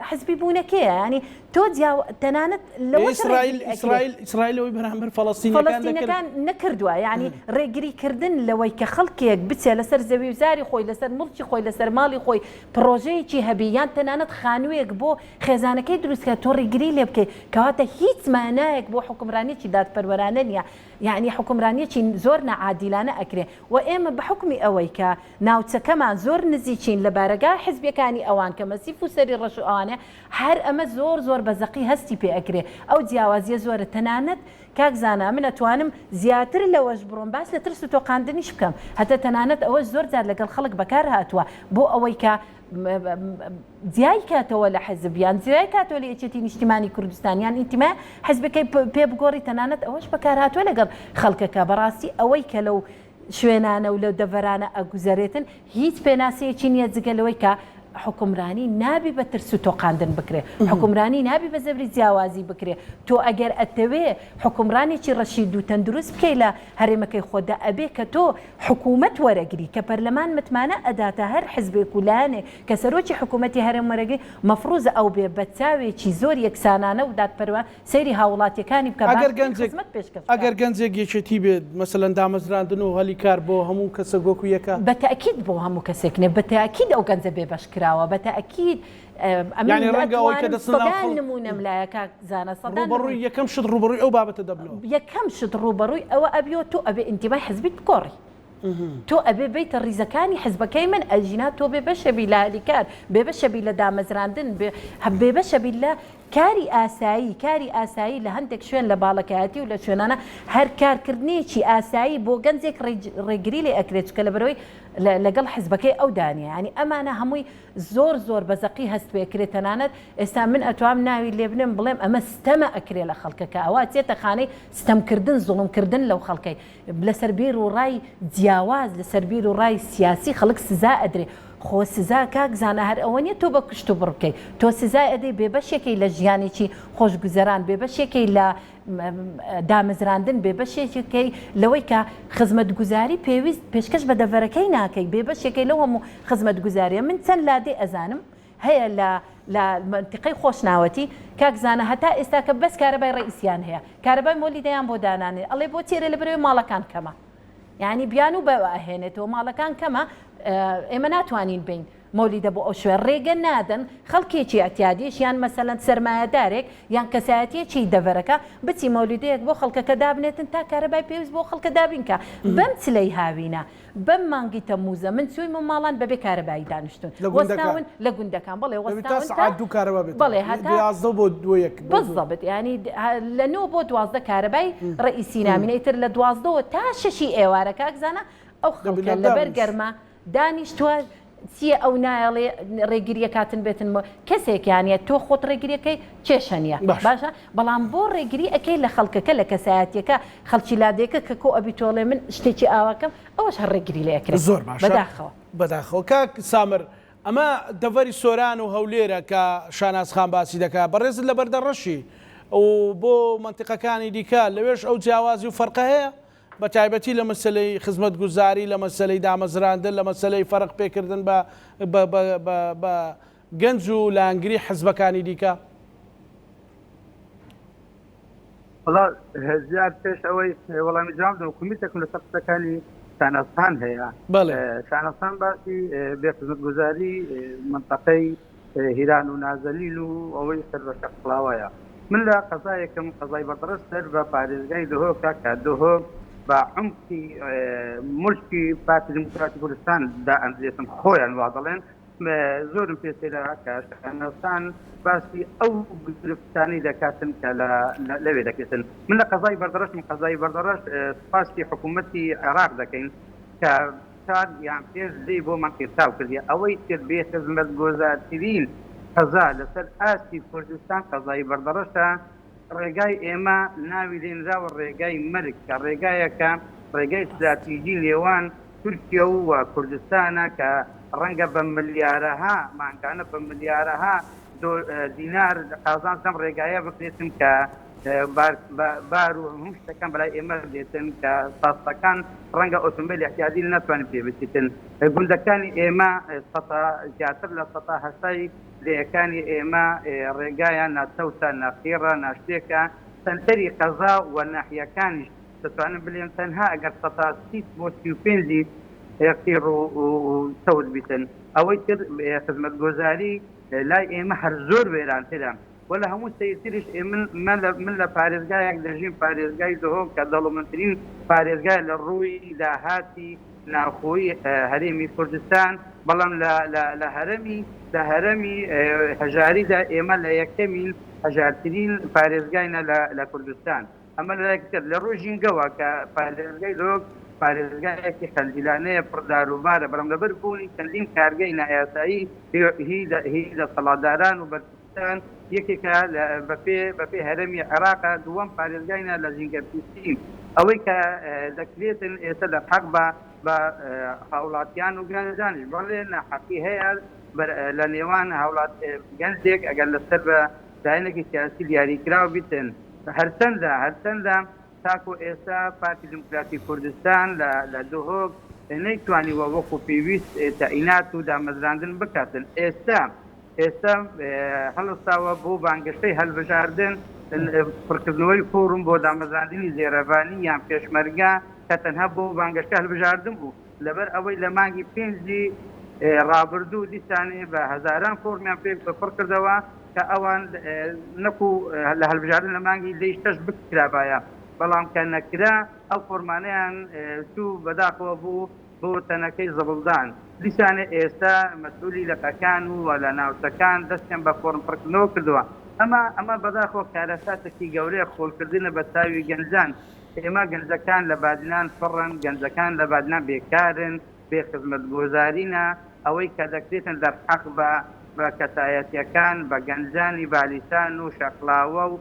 حزبی بوونەکەیە یانی تۆ جیا تەنانەت لەوەش ئیسرائیل ڕێگری ئەکرێ. ئیسرائیل ئیسرائیل ئەوەی بەرامبەر فەڵەستینیەکان دەکرد. فەڵەستینەکان نەکردووە یانی ڕێگری کردن لەوەی کە خەڵکێک بچێ لەسەر زەوی و زاری خۆی لەسەر موڵکی خۆی لەسەر ماڵی خۆی پڕۆژەیەکی هەبی یان تەنانەت خانوویەک بۆ خێزانەکەی دروست کات تۆ ڕێگری لێ بکەی کەواتە هیچ مانایەک بۆ حوکمرانیەکی دادپەروەرانە نیە یانی حوکمرانیەکی زۆر ناعادیلانە ئەکرێ و ئێمە بە حوکمی ئەوەی کە ناوچەکەمان زۆر نزیکین لە بارەگا حزبیەکانی ئەوان کە مەسیف و سەری ڕەش و ئەوانەیە هەر ئەمە زۆر زۆر بە زەقی هەستی پێ ئەکرێ ئەو جیاوازیە زۆرە تەنانەت کاک زانا من ئەتوانم زیاتر لەوەش بڕۆم باس لە ترس و تۆقاندنیش بکەم هەتا تەنانەت ئەوەش زۆر جار لەگەڵ خەڵک بەکار هاتووە بۆ ئەوەی کە جیای کاتەوە لە حزب یان جیای کاتەوە لە یەکێتی نیشتیمانی کوردستان یان ئینتیمای حزبەکەی پێ بگۆڕی تەنانەت ئەوەش بەکار هاتووە لەگەڵ خەڵکەکە بەڕاستی ئەوەی کە لەو شوێنانە و لەو دەڤەرانە ئەگوزەرێتن هیچ پێناسەیەکی نیە جگە لەوەی کە حوکمرانی نابی بە ترس و تۆقاندن بکرێ حوکمرانی نابی بە زەبری جیاوازی بکرێ تۆ ئەگەر ئەتەوێ حوکمرانێکی ڕەشید و تەندروست بکەی لە هەرێمەکەی خۆتدا ئەبێ کە تۆ حکوومەت وەرەگری کە پەرلەمان متمانە ئەداتە هەر حزبێک و لایەنێک کە سەرۆکی حکوومەتی هەرێم وەرەگری مەفروزە ئەو بێ بە چاوێکی زۆر یەکسانانە و دادپەروە سەیری هاووڵاتیەکانی بکا ئەگەر باشترین گەنجێک خزمەت پێشکەش بکا. ئەگەر گەنجێک یەکێتی بێت مەسەلەن دامەزراندن و هەلی کار بۆ هەموو کەسێک وەکو یەکە؟ بە تەئکید بۆ هەموو کەسێک نیە، بە تەئکید ئەو گەنجە بێ بەش کراوە، بە تەئکید ئەمن یانی ڕەنگە ئەوەی کە ئەتوانم دەچنە ناو سەدان خەڵک نموونەم لایە کاک زانا سەدان نموونە. ڕووبەڕووی یەکەم شت ڕووبەڕووی ئەو بابەتە دەبنەوە. یەکەم شت ڕووبەڕووی ئەوە ئەبیەوە تۆ ئەبێ ئینتیمای حزبیت بگۆڕی. تۆ ئەبێ بێیتە ڕیزەکانی حزبەکەی من ئەژینا تۆ بێ بەشەبی لە هەلی کار، بێ بەشەبی لە دامەزراندن، بێ بەشەبی لە کاری ئاسایی، کاری ئاسایی لە هەندێک شوێن لە باڵەکایەتی و لە شوێنانە هەر کارکردنێکی ئاسایی بۆ گەنجێک ڕێگری لێ ئەکرێت چونکە لەبەرئەوەی لەگەڵ حزبەکەی ئەودا نیە یانی ئەمانە هەمووی زۆر زۆر بە زەقی هەست پێکرێ تەنانەت ئێستا من ئەتوام ناوی لێ بنێم بڵێم ئەمە ستەمە ئەکرێ لە خەڵکەکە ئەوە ئەچێتە خانەی ستەمکردن زوڵمکردن لەو خەڵکەی لەسەر بیر و ڕای جیاواز، لەسەر بیر و ڕای سیاسی خەڵک سزا ئەدرێ. خۆ سزا کاک زانا هەر ئەوە نیە تۆ بە کوشت و بڕ بکەی. تۆ سزای ئەدەی بێبەشێکەی لە ژیانێکی خۆشگوزەران، بێبەشێکەی لە دامەزراندن، بێبەشێکەی لەوەی کە خزمەتگوزاری پێویست پێشکەش بە دەڤەرەکەی ناکەی، بێبەشێکەی لەو هەموو خزمەتگوزاریە. من چەند لادێ ئەزانم هەیە لە لە مەنتیقەی خۆشناوەتی کاک زانا هەتا ئێستاکە بەس کارەبای ڕەئیسیان هەیە کارەبای مۆلیدەیان بۆ دانانێ ئەڵێ بۆ چێرە لە بەرەوەی ماڵەکان کەمە یعنی بیانوو بەوە ئەهێنێتەوە ماڵەکان کەمە ئێمە ناتوانین بین مۆلیدە بۆ ئەو شوێن ڕێگە نادەن خەڵکێکی ئەتیادیش یان مەسەلەن سەرمایەدارێک یان کەسایەتیەکی دەڤەرەکە بچی مۆلیدەیەک بۆ خەڵکەکە دابنێتن تا کارەبای پێویست بۆ خەڵکە دابینکە بەم چلەی هاوینە بەم مانگی تەمووزە من چوویمە ماڵان بەبێ کارەبایی دانیشتوون لە گوندەکان وەستاون لە گوندەکان بەڵێ دەبێت تا وەستاون تا سەعات دوو کارەبا بێتەوە بەڵێ هەتا یازدە بۆ دوو یەک بۆ دوو. بالضبط یانی لە نۆ بۆ 12 کارەبای ڕەئیسی نامینە ئیتر لە دوازدەوە تا شەشی ئێوارە کاک زانا ئەو دەبێت خەڵکە لە لەبەر دابنیشن. گەرما دانیشتووە چییە ئەو نایەڵێ ڕێگریەکاتن بێتن بۆ کەسێکیانە تۆ خۆت ڕێگریەکەی کێشە نییە باش. باشە بەڵام بۆ ڕێگری ئەکەی لە خەڵکەکە لە کەسایەتیەکە خەڵکی لادێکە کە کۆ ئەبی تۆڵێ من شتێکی ئاواکەم ئەوەش هەر ڕێگری لێ ئەکرێ زۆر باشە بەداخەوە. بەداخەوە کاک سامر ئەمە دەڤەری سۆران و هەولێرە کە شاناز خان باسی دەکا بەڕێزت لە بەردەڕەشی. و بۆ مەنتیقەکانی دیکە لەوێش ئەو جیاوازی و فەرقە هەیە؟ بە تایبەتی لە مەسەلەی خزمەتگوزاری، لە مەسەلەی دامەزراندن، لە مەسەلەی فەرق پێکردن بە بە بە بە بە گەنج و لایەنگری حزبەکانی دیکە؟ وەڵا زیاد پێش ئەوەی وەڵامی جواب بدەم کومیتێکم لەسەر قسەکانی شانازخان هەیە. بەڵێ. شانازخان باسی بێ خزمەتگوزاری مەنتەقەی هیران و نازەلیل و ئەوەی سەر بە شەقڵاوەیە. من لە قەزایەکم قەزای بەدڕس سەر بە پارێزگای دهۆکە کە دهۆک بە عومقی مولکی پارتی دیموکراتی کوردستان دائەندرێتن خۆیان وا دەڵێن زۆرم پێ سەیرە کە شانازخان باسی ئەو گرفتانەی دەکاتن کە لەوێ دەکرێتن. من لە قەزای بەردەڕەشم قەزای بەردەڕەش سوپاسی حکوومەتی عێراق دەکەین کە چار یان پێنج دێی بۆمان قیرتاو کردیە، ئەوەی تر بێ خزمەتگۆزارترین قەزا لەسەر ئاستی کوردستان قەزای بەردەڕەشە، ڕێگای ئێمە ناوی لێنراوە ڕێگای مەرگ کە ڕێگایەکە ڕێگای ستراتیژی نێوان تورکیە و کوردستانە کە ڕەنگە بە ملیارەها مانگانە بە ملیارەها دینار قازانج لەم ڕێگایە بکرێتن کە بار و هەموو شتەکان بەلای ئێمە دێتن کە ساستەکان ڕەنگە ئۆتۆمبیل احتیادی ناتوانین پێ بچیتن گوندەکانی ئێمە سەتا زیاتر لە سەتا هەشتای دێیەکانی ئێمە ڕێگایان ناچەوتە ناقیڕە ناشتێکە سەنتەری قەزا و ناحیەکانیش دەتوانم بلێم تەنها ئەگەر سەتا سی بۆ 35 قیڕ و چەوت بیتن ئەوەی تر خزمەتگۆزاری لای ئێمە هەر زۆر وێرانترە وە لە هەموو سەیرتریش ئێ من من لە من لە پارێزگایەک دەژیم پارێزگای دهۆک کە دەوڵەمەندترین پارێزگایە لە ڕووی داهاتی ناوخۆی هەرێمی کوردستان بەڵام لە لە لە هەرەمی لە هەرەمی هەژاریدا ئێمە لە یەکەمین هەژارترین پارێزگاینە لە لە کوردستان. ئەمە لەلایەکی تر لە ڕووی ژینگەوە کە پارێزگای دهۆک پارێزگایەکی خەندیلانەیە پڕ داروبارە بەڵام لەبەر بوونی چەندین کارگەی نایاسایی هی هی دەسەڵاتداران و بەرپرسان یەکێکە لە بەپێ بەپێ هەرەمی عێراقە دووەم پارێزگاینە لە ژینگە پیسی ئەوەی کە دەکرێتن ئێستا دەرحەق بە بە هاوڵاتیان و گەنجانیش بەڵێ ناحەقی هەیە لە نێوان هاوڵات گەنجێک ئەگەر لەسەر بە لایەنێکی سیاسی دیاریکراو بیتن هەرچەندە هەرچەندە تاکو ئێستا پارتی دیموکراتی کوردستان لە لە دهۆک نەیتوانیوە وەکو پێویست تەعینات و دامەزراندن بکاتن ئێستا ئێستا هەڵستاوە بۆ بانگەشەی هەلبژاردن پڕکردنەوەی فۆڕم بۆ دامەزراندنی زێرەڤانی یان پێشمەرگە کە تەنها بۆ بانگەشەی هەلبژاردن بوو لەبەر ئەوەی لە مانگی پێنجی ڕابردوو دیسانێ بە هەزاران فۆڕمیان پێ پڕ کردەوە کە ئەوان نەکو لە هەلبژاردن لە مانگی دەی شەش بکرابایە بەڵام کە نەکرا ئەو فۆرمانەیان چوو بەداخەوە بوو بۆ تەنەکەی زبڵدان. دیسانێ ئێستا مەسئولی لقەکان و لە ناوچەکان دەستیان بە فۆرم پڕکردنەوە کردووە. ئەمە ئەمە بەداخەوە کارەساتێکی گەورەیە خۆڵکردنە بە چاوی گەنجان. ئێمە گەنجەکان لە بادینان پڕن، گەنجەکان لە بادینان بێکارن، بێ خزمەتگوزارینە، ئەوەی کە دەکرێتن دەرحەق بە بە کەسایەتیەکان، بە گەنجانی بالیسان و شەقڵاوە و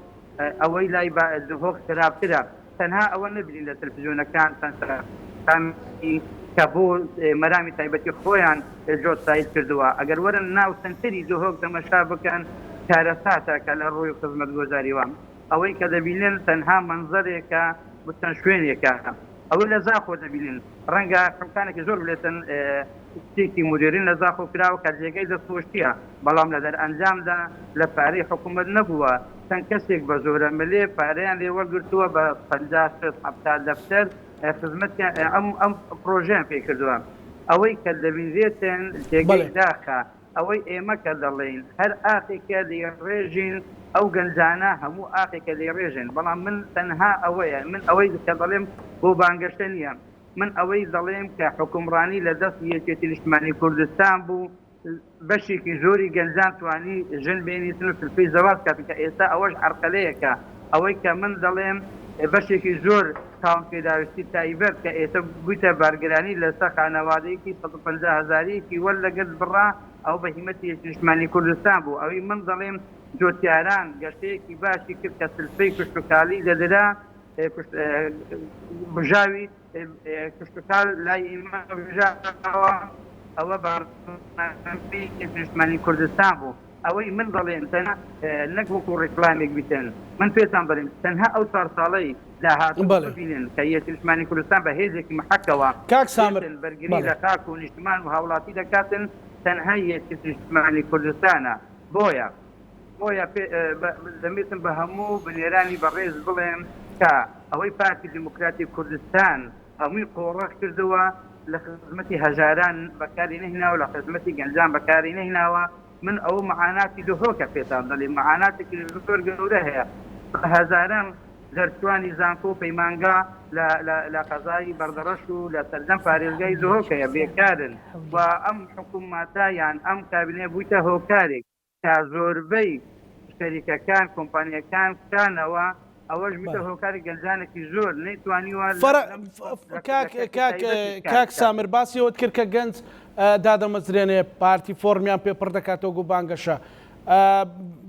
ئەوەی لای دهۆک خراپترە. تەنها ئەوە نەبینین لە تەلفزیۆنەکان چەند شەقامی کە بۆ مەرامی تایبەتی خۆیان جۆت ساید کردووە ئەگەر وەرن ناو سەنتەری دهۆک تەمەشا بکەن کارەساتە کە لە ڕووی خزمەتگۆزاریوە ئەوەی کە دەبینن تەنها مەنزەرێکە بۆ چەند شوێنێکە ئەوەی لە زاخۆ دەبینن ڕەنگە خەڵکانێکی زۆر بلێتن شتێکی مودێرن لە زاخۆ کراوە کە جێگەی دەستخۆشییە، بەڵام لە دەرئەنجامدا لە پارەی حکومەت نەبووە، چەند کەسێک بە زۆرەملێ پارەیان لێ وەرگرتووە بە 50، 60، 70 دەفتەر خزمەتیان ئەم ئەم پڕۆژەیان پێ کردووە. ئەوەی کە دەبینرێتن جێگەی داخە. ئەوەی ئێمە کە دەڵێین هەر ئاخێکە دەیڕێژین ئەو گەنجانە هەموو ئاخێکە دەیڕێژن، بەڵام من تەنها ئەوەیە من ئەوەی کە دەڵێم بۆ بانگەشە نییە، من ئەوەی دەڵێم کە حوکمڕانی لە دەستی یەکێتی نیشتمانی کوردستان بوو، بەشێکی زۆری گەنجان توانی ژن بێنیتن و سلفەی زەواج کاتن کە ئێستا ئەوەش عەرقەلەیەکە، ئەوەی کە من دەڵێم بەشێکی زۆر خاوەن پێداویستی تایبەت کە ئێستا بوویتە بارگرانی لەسەر خانەوادەیەکی 150 هەزاریەکی وەرلەگرت بڕا ئەوە بە هیمەتی یەکێتی نیشتمانی کوردستان بوو، ئەوەی من دەڵێم جۆتیاران گەشەیەکی باشی کرد کە سلفەی کشتوکاڵی دەدرا بژاوی کشتوکاڵ لای ئیمە بژاوە ئەوە بەرنامەی نیشتمانی کوردستان بوو. ئەوەی من دەڵێم تەنها نەک وەکو ڕیکلامێک بیتن من پێتان دەڵێم تەنها ئەو چوار ساڵەی داهاتوو ببینن کە یەکێتی نیشتمانی کوردستان بە هێزێکی محەکەوە کاک سامر دێتن بەرگری لە خاک و نیشتمان و هاوڵاتی دەکاتن تەنها یەکێتی نیشتمانی کوردستانە بۆیە بۆیە دەمێتم بە هەموو بنێرانی بەڕێز بڵێم کە ئەوەی پارتی دیموکراتی کوردستان هەمووی قۆڕغ کردووە لە خزمەتی هەژاران بەکاری نەهیناوە لە خزمەتی گەنجان بەکاری نەهیناوە من ئەوە معاناتی دهۆکە پێتان دەڵێم معاناتێکی زۆر گەورە هەیە بە هەزاران دەرچوانی زانکۆ و پەیمانگا لە لە لە قەزای بەردەڕەش و لە سەرجەم پارێزگای دهۆک هەیە بێکارن و ئەم حکوومەتە یان ئەم کابینەیە بوویتە هۆکارێک تا زۆربەی شەریکەکان کۆمپانیەکان کشانەوە ئەوەش بوویتە هۆکاری گەنجانێکی زۆر نەیتوانیوە کاک سامر باسی ئەوەت کرد کە گەنج دادەمەزرێنێ پارتی فۆڕمیان پێ پڕ دەکاتەوە گو بانگەشە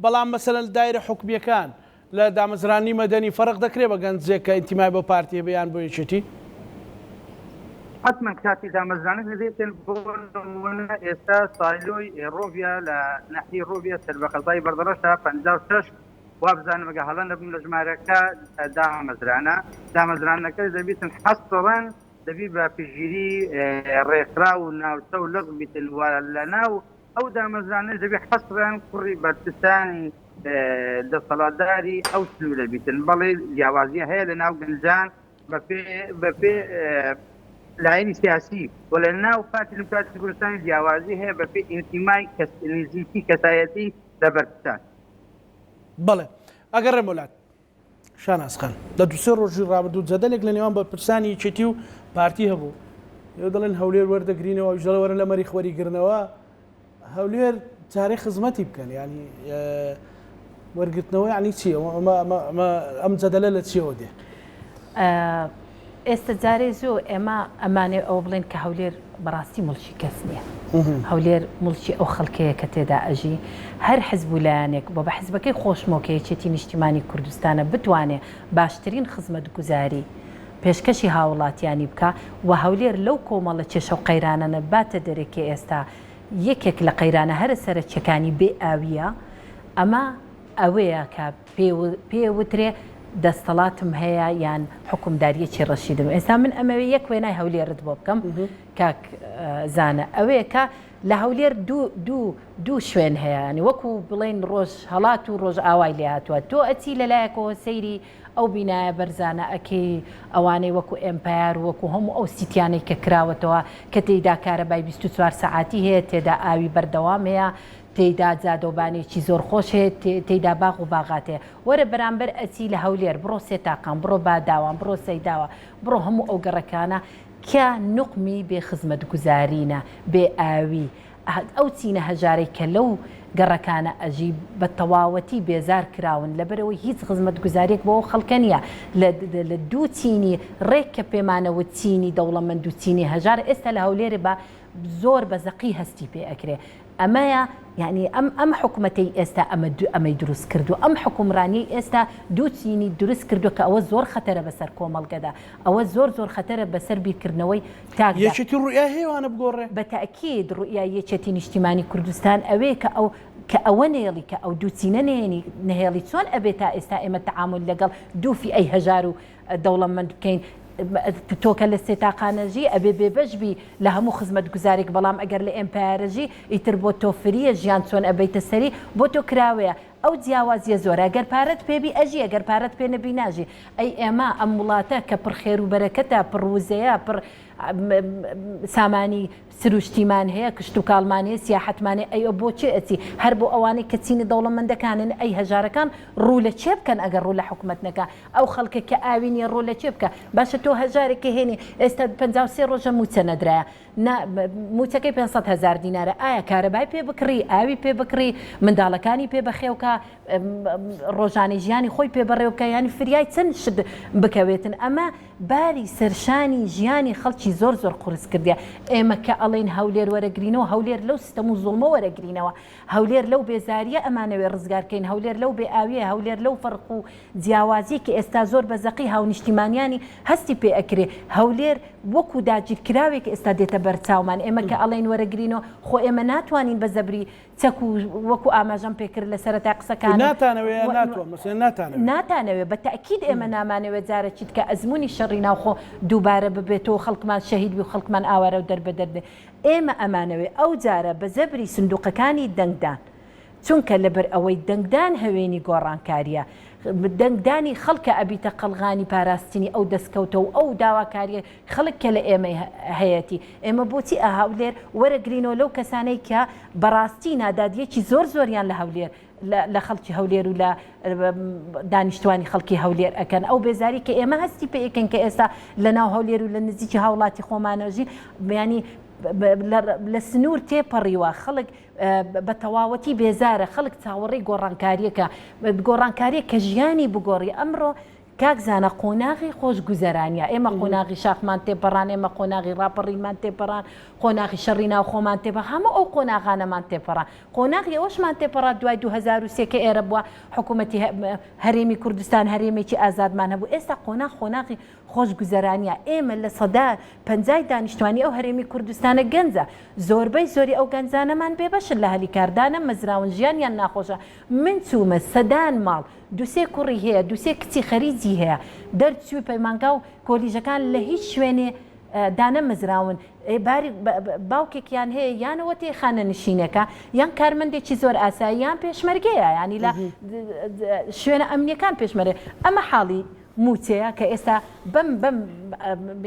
بەڵام مەسەلەن دایرە حکومیەکان لە دامەزرانی مەدەنی فەرق دەکرێ بە گەنجێک کە ئینتیمای بۆ پارتی هەبێ یان بۆ یەکێتی؟ حەتمەن کاتی دامەزرانن دەبێتن بۆ نموونە ئێستا سایلۆی ڕۆڤیا لە ناحیەی ڕۆڤیا سەر بە قەزای بەردەڕەشە 56 وابزانم ئەگەر هەڵە نەبم لە ژمارەکە دامەزرانە دامەزراندنەکەش دەبیتن حەسڕەن دەبی بە پشتگیری ڕێکخراو و ناوچە و لق بیتن و لەناو ئەو دامەزرانەش دەبی حەسرەن کوڕی بەرپرسانی دەسەڵاتداری ئەو سنوورە بیتن. بەڵێ جیاوازیە هەیە لە ناو گەنجان بەپێ لایەنی سیاسی و لە ناو پارتی دیموکراتی کوردستانی جیاوازی هەیە بەپێ ئینتیمای کەس نزیکی کەسایەتی لە بەرپرسان. بەڵێ ئەگەڕێم بۆ لات شاناز خان، لە دوو سێ ڕۆژی ڕابردوو جەدەلێک لە نێوان بەرپرسانی یەکێتی و پارتی هەبوو. ئێوە دەڵێن هەولێر وەردەگرینەوە، ئەویش دەڵێ وەرن لە مەریخ وەریگرنەوە. هەولێر جارێ خزمەتی بکەن، یانی وەرگرتنەوە یانی چی؟ ئەم جەدەلە لە چیەوە دێ؟ ئێستە جارێ زۆ ئێمە ئەمانەوێ ئەوە بڵێن کە هەولێر بەڕاستی موڵکی کەس نییە. هەولێر موڵکی ئەو خەڵکەیە کە تێدا ئەژی. هەر حزب و لایەنێک بۆ بە حزبەکەی خۆشمەوە کە یەکێتی نیشتیمانی کوردستانە بتوانێ باشترین خزمەتگوزاری پێشکەشی هاوڵاتیانی بکا و هەولێر لەو کۆمەڵە کێشە و قەیرانانە باتە دەرێ کە ئێستا یەکێک لە قەیرانە هەرە سەرەکیەکانی بێ ئاوییە ئەمە ئەوەیە کە پێ وترێ دەستەڵاتم هەیە یان حوکمداریەکی ڕەشیدم ئێستا من ئەمەوێ یەک وێنای هەولێرت بۆ بکەم کاک زانە ئەوەیە کە لە هەولێر دوو دوو دوو شوێن هەیە ینی وەکو بڵێن ڕۆژ هەڵات و ڕۆژ ئاوای لێ هاتووە تۆ ئەچی لەلایەکەوە سەیری ئەو بینایە بەرزانە ئەکەی ئەوانەی وەکو ئێمپایەر وەکو هەموو ئەو سیتیانەی کە کراوەتەوە کە تێیدا کارەبای 24 سەعاتی هەیە تێدا ئاوی بەردەوام هەیە تێیدا جادەوبانێکی زۆر خۆش هەیە، تێیدا باغ و باغات هەیە. وەرە بەرامبەر ئەچی لە هەولێر، بڕۆ سێتاقان، بڕۆ باداوان، بڕۆ سەیداوە، بڕۆ هەموو ئەو گەڕەکانە کە نوقمی بێ خزمەتگوزارینە، بێ ئاوی. ئەو چینە هەژارەی کە لەو گەڕەکانە ئەژی بە تەواوەتی بێزار کراون، لەبەرئەوەی هیچ خزمەتگوزاریەک بۆ ئەو خەڵکە نییە. لە دوو چینی ڕێک کە پێمانەوت چینی دەوڵەمەند و چینی هەژار، ئێستا لە هەولێر بە زۆر بە زەقی هەستی پێ ئەکرێ ئەمەیە یانی ئەم ئەم حکومەتەی ئێستا ئەمە ئەمەی دروست کردووە ئەم حکومڕانیەی ئێستا دوو چینی دروست کردووە کە ئەوە زۆر خەتەرە بەسەر کۆمەڵگەدا ئەوە زۆر زۆر خەتەرە بەسەر بیرکردنەوەی تاکدا. یەکێتی ڕوئیای هەیە وانە بگۆڕێ؟ بە تەئکید ڕوئیای یەکێتی نیشتیمانی کوردستان ئەوەیە کە ئەو کە ئەوە نەیەڵی کە ئەو دوو چینە نەیەنی نەهێڵی چۆن ئەبێ تا ئێستا ئێمە تەعامول لەگەڵ دوو فیئەی هەژار و دەوڵەمەند بکەین تۆ کە لە سێتاقانەژی ئەبێ بێبەش بی لە هەموو خزمەتگوزارێک بەڵام ئەگەر لە ئێمپایەرەژی ئیتر بۆ تۆ فریە ژیان چۆن ئەبەیتە سەری بۆ تۆ کراوەیە ئەو جیاوازیە زۆرە گەر پارەت پێ بی ئەژی ئەگەر پارەت پێ نەبی ناژی ئەی ئێمە ئەم وڵاتە کە پڕ خێر و بەرەکەتە پڕ وزەیە پڕ سامانی سروشتیمان هەیە، کشتوکاڵمان هەیە، سیاحەتمان هەیە، ئەی بۆ کێ ئەچی؟ هەر بۆ ئەوانەی کە چینە دەوڵەمەندەکانن، ئەی هەژارەکان ڕوو لە کێ بکەن ئەگەر ڕوو لە حکومەت نەکا؟ ئەو خەڵکە کە ئاوی نییە ڕوو لە کێ بکا؟ باشە تۆ هەژارێک کە هێنی ئێستا 53 ڕۆژە مووچە نەدرایە، نا مووچەکەی 500 هەزار دینارە، ئایا کارەبای پێ بکڕی، ئاوی پێ بکڕی، منداڵەکانی پێ بەخێو کا؟ بکا ڕۆژانەی ژیانی خۆی پێ بەڕێوە بکا یانی فریای چەند شت بکەوێتن ئەمە باری سەرشانی ژیانی خەڵکی زۆر زۆر قورس کردیە ئێمە کە ئەڵێین هەولێر وەرەگرینەوە هەولێر لەو ستەم و زوڵمە وەرەگرینەوە هەولێر لەو بێزاریە ئەمانەوێ ڕزگار کەین هەولێر لەو بێ ئاویە هەولێر لەو فەرق و جیاوازیە کە ئێستا زۆر بە زەقی هاونیشتیمانیانی هەستی پێ ئەکرێ هەولێر وەکو داگیرکراوێک ئێستا دێتە بەرچاومان ئێمە کە ئەڵێین وەرەگرینەوە خۆ ئێمە ناتوانین بە زەبری چەک و وەکو ئاماژەم پێکرد لە سەرەتای قسەکانم ناتانەوێ یا ناتوان مەسەلەن ناتانەوێ؟ ناتانەوێ بە تەئکید ئێمە نامانەوێ جارێکی دیکە ئەزموونی شەڕی ناوخۆ دووبارە ببێتەوە و خەڵکمان شەهید بی و خەڵکمان ئاوارە و دەربەدەر بێ ئێمە ئەمانەوێ ئەو جارە بە زەبری سندوقەکانی دەنگدان چونکە لەبەر ئەوەی دەنگدان هەوێنی گۆڕانکاریە دەنگدانی خەڵکە ئەبیتە قەڵغانی پاراستنی ئەو دەستکەوتە و ئەو داواکاریە خەڵک کە لە ئێمەی هەیەتی ئێمە بۆچی ئە هەولێر وەرەگرینەوە لەو کەسانەی کە بەڕاستی نادادیەکی زۆر زۆریان لە هەولێر لە خەڵکی هەولێر و لە دانیشتوانی خەڵکی هەولێر ئەکەن ئەو بێزاری کە ئێمە هەستی پێ ئەکەین کە ئێستا لە ناو هەولێر و لە نزیکی هاوڵاتی خۆمانەژین بیانی لە سنوور تێپەڕیوە خەڵک بە تەواوەتی بێزارە خەڵک چاوەڕێی گۆڕانکاریەکە گۆڕانکاریە کە ژیانی بگۆڕی ئەمڕۆ کاک زانا قۆناغی خۆشگوزەرانیە ئێمە قۆناغی شاخمان تێپەڕان ئێمە قۆناغی ڕاپەڕینمان تێپەڕان قۆناغی شەڕی ناوخۆمان تێپە هەموو ئەو قۆناغانەمان تێپەڕان قۆناغی ئەوەشمان تێپەڕا دوای 2003 کە ئێرە بووە حکوومەتی هەرێمی کوردستان هەرێمێکی ئازادمان هەبوو ئێستا قۆناغ قۆناغی خۆشگوزەرانیە ئێمە لە سەدا پەنجای دانیشتوانی ئەو هەرێمی کوردستانە گەنجە زۆربەی زۆری ئەو گەنجانەمان بێبەشن لە هەلی کار دانەمەزراون ژیانیان ناخۆشە من چوومە سەدان ماڵ دوسێ کوڕی هەیە دوسێ کچی خەریجی هەیە دەرچووی پەیمانگا و کۆلیژەکان لە هیچ شوێنێ دانەمەزراون باری باوکێکیان هەیە یانەوە تێ خانەنشینێکە یان کارمەندێکی زۆر ئاسایی یان پێشمەرگەیە ینی لە شوێنە ئەمنیەکان پێشمەرێ ئەمە حاڵی موچەیە کە ئێستا بەم بەم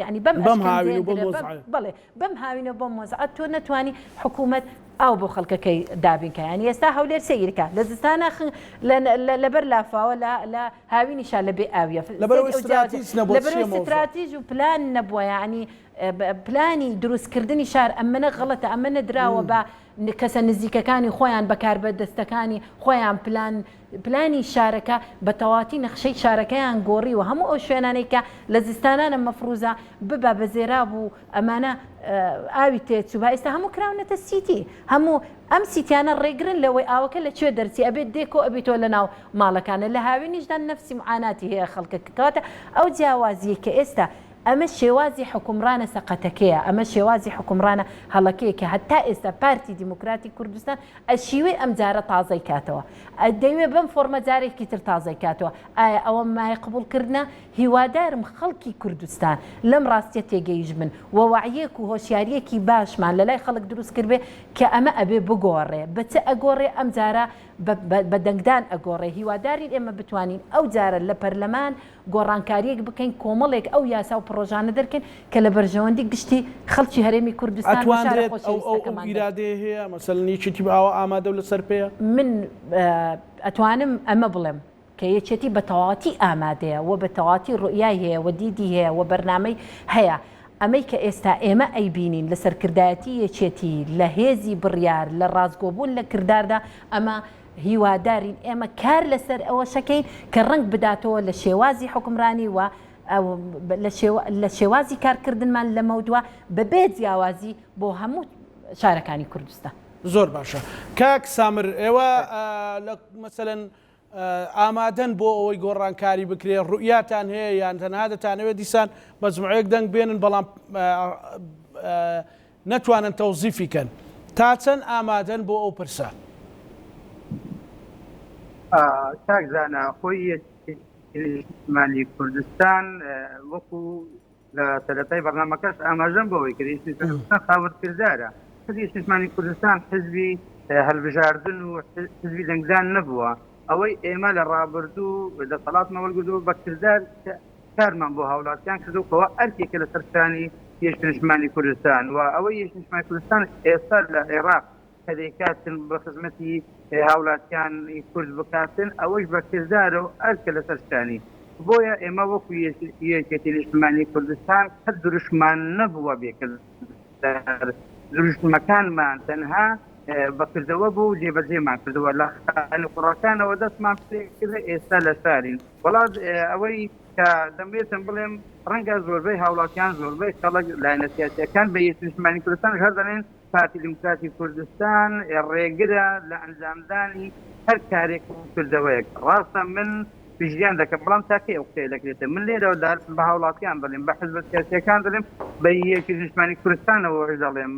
ینی بەم بەم هاوین و بەم وەزعە. بەڵێ بەم هاوینە بەم وەزعە تۆ نەتوانی حکوومەت ئاو بۆ خەڵکەکەی دابین کە یانی ئێستا هەولێر سەیرکە لە زستانە لەبەر لافاوە لە هاوینیشا لە بێ ئاویە لەبەرئەوەی ستراتیج نەبووە لەبەرئەوەی ستراتیج و پلان نەبووە یانی پلانی دروستکردنی شار ئەمەنە غەڵەتە ئەمە نەدراوە بە کەسە نزیکەکانی خۆیان بە کاربەدەستەکانی خۆیان پلان پلانی شارەکە بە تەواتی نەخشەی شارەکەیان گۆڕیوە هەموو ئەو شوێنانەی کە لە زستانانە مەفروزە ببا بە زێراب و ئەمانە ئاوی تێچوو ئێستا هەموو کراونەتە سیتی هەموو ئەم سیتیانە ڕێگرن لەوەی ئاوەکە لە کوێ دەرچی ئەبێت دێکۆ ئەبیتەوە لە ناو ماڵەکانە لە هاوینیشدا نەفسی معاناتی هەیە خەڵکەکە کەواتە ئەو جیاوازیەی کە ئێستا ئەمە شێوازی حوکمڕانە سەقەتەکەیە، ئەمە شێوازی حوکمڕانە هەڵەکەیە کە هەتا ئێستا پارتی دیموکراتی کوردستان ئەشیوێ ئەم جارە تازەی کاتەوە. دەیوێ بەم فۆرمە جارێکی تر تازەی کاتەوە. ئایا ئەوە مایەی قبوڵکردنە؟ هیوادارم خەڵکی کوردستان لەم ڕاستیە تێگەیشتبن و وەعیەک و هۆشیاریەکی باشمان لەلای خەڵک دروست کردبێ کە ئەمە ئەبێ بگۆڕێ. بە چ ئەگۆڕێ؟ ئەم جارە بە دەنگدان ئەگۆڕێ. هیوادارین ئێمە بتوانین ئەو جارە لە پەرلەمان گۆڕانکارییەک بکەین، کۆمەڵێک ئەو یاسا و پڕۆژانە دەرکەین کە لە بەرژەوەندی گشتی خەڵکی هەرێمی کوردستان و شارە ئەتواندرێت ئەو ئەو ئەو خۆشەویستەکەمان بێت. ئیرادەیە هەیە؟ مەسەلەن یەکێتی ئاوا ئامادە و لەسەر پێیە؟ من ئەتوانم ئەمە بڵێم کە یەکێتی بە تەواوەتی ئامادەیە و بە تەواوەتی ڕوئیای هەیە و دیدی هەیە و بەرنامەی هەیە. ئەمەی کە ئێستا ئێمە ئەیبینین لە سەرکردایەتی یەکێتی، لە هێزی بڕیار، لە ڕاستگۆبوون لە کرداردا، ئەمە هیوادارین ئێمە کار لەسەر ئەوەشەکەین کە ڕەنگ بداتەوە لە شێوازی حوکمرانی و لە شێوازی کارکردنمان لەمەودوا بەبێ جیاوازی بۆ هەموو شارەکانی کوردستان. زۆر باشە کاک سامر ئێوە لە مەسەلەن ئامادەن بۆ ئەوەی گۆڕانکاری بکرێ ڕوئیاتان هەیە یان تەنها دەتانەوێت دیسان مەجموعەیەک دەنگ بێنن بەڵام نەتوانن تەوزیفی کەن تا چەند ئامادەن بۆ ئەو پرسە؟ کاک زانا خۆی یەکێتی نیشتمانی کوردستان وەکو لە سەرەتای بەرنامەکەش ئاماژەم بەوەی کرد یەکێتی کوردستان خاوەن کردارە حزبی یەکێتی نیشتمانی کوردستان حزبی هەلبژاردن و حزبی دەنگدان نەبووە ئەوەی ئێمە لە ڕابردوو دەسەڵاتمان وەرگرتووە بە کردار کارمان بۆ هاوڵاتیان کردو کەوا ئەرکێکە لەسەر شانی یەکێتی نیشتمانی کوردستان و ئەوەی یەکێتی نیشتمانی کوردستان ئێستا لە عێراق کە دەیکاتن بە خزمەتی هاوڵاتیانی کورد بکاتن ئەوەش بە کردارە و ئەرکە لەسەر شانی بۆیە ئێمە وەکو یەکێتی نیشتمانی کوردستان قەت دروشمان نەبووە بێ کردار دروشمەکانمان تەنها. بە کردەوە بوو و جێبەجێمان کردووە لە خانووخوڕەکانەوە دەستمان پێکرد ئێستا لە شارین. وەڵا ئەوەی کە دەموێتم بڵێم ڕەنگە زۆربەی هاوڵاتیان زۆربەی خەڵک لایەنە سیاسیەکان بە یەکێتی نیشتمانی کوردستانش هەر دەڵێن پارتی دیموکراتی کوردستان ڕێگرە لە ئەنجامدانی هەر کارێک و کردەوەیەک. ڕاستە من پشتگیریان دەکەم بەڵام تا کەی ئەو قسەیە دەکرێتە؟ من لێرەوە بە هاوڵاتیان دەڵێم بە حزبە سیاسیەکان دەڵێم بە یەکێتی نیشتمانی کوردستانەوەش دەڵێم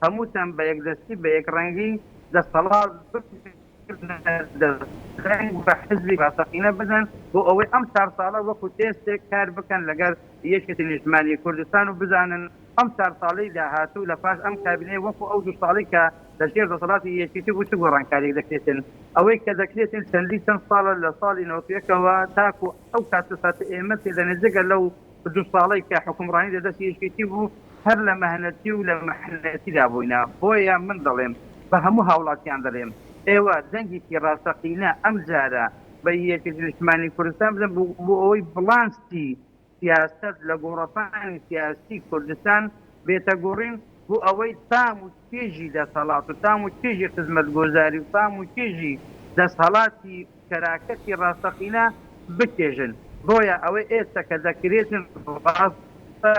هەمووتان بە یەکدەستی بە یەکڕەنگی دەسەڵات بگرنە دەست، دەنگ بە حزبی ڕاستەقینە بدەن بۆ ئەوەی ئەم چار ساڵە وەکو تێستێک کار بکەن لەگەر یەکێتی نیشتمانی کوردستان و بزانن ئەم چار ساڵەی داهاتوو لە پاش ئەم کابینەیە وەکو ئەو دوو ساڵەی کە لە ژێر دەسەڵاتی یەکێتی بوو چ گۆڕانکاریەک دەکرێتن. ئەوەی کە دەکرێتن چەندین چەند ساڵە لە ساڵی 91ەوە تاکو ئەو کات و ساتە ئێمە تێدەنێ جگە لەو دوو ساڵەی کە حوکمڕانی لە دەستی یەکێتی بوو هەر لە مەهنەتی و لە محنەتیدا بووینە، بۆیە من دەڵێم بە هەموو هاوڵاتیان دەڵێم ئێوە دەنگێکی ڕاستەقینە ئەمجارە بە یەکێتی نیشتمانی کوردستان بدەن بۆ ئەوەی بڵانسی سیاسەت لە گۆڕەپانی سیاسی کوردستان بێتە گۆڕین بۆ ئەوەی تام و چێژی دەسەڵات و تام و چێژی خزمەتگۆزاری و تام و چێژی دەسهەڵاتی شەراکەتی ڕاستەقینە بچێژن. بۆیە ئەوەی ئێستا کە دەکرێت ڕاستە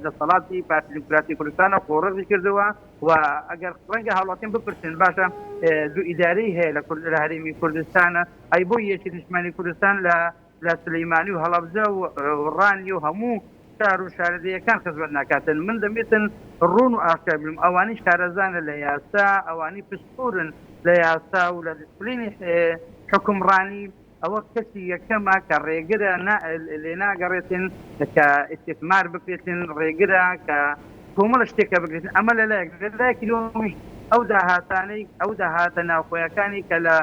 دەسەڵاتی پارتی دیموکراتی کوردستانە قۆرغی کردووە و ئەگەر ڕەنگە هاوڵاتیان بپرسن باشە دوو ئیدارەی هەیە لە کورد لە هەرێمی کوردستانە ئەی بۆ یەکێتی نیشتمانی کوردستان لە لە سلیمانی و هەڵەبجە و ڕانیە و هەموو شار و شارەدێیەکان خزمەت ناکاتن من دەمێتن ڕوون و ئاشکرا بم ئەوانی شارەزانە لە یاسا ئەوانی پسپۆرن لە یاسا و لە دیسپلینی حوکمڕانی ئەوە کەسی یەکەمە کە ڕێگرە لێ ناگەڕێتن کە ئیستیثمار بکرێتن ڕێگرە کە کۆمەڵە شتێکە بکرێتن ئەمە لەلایەک لەلایەکی دووەمیش ئەو داهاتانەی ئەو داهاتە ناوخۆیەکانی کە لە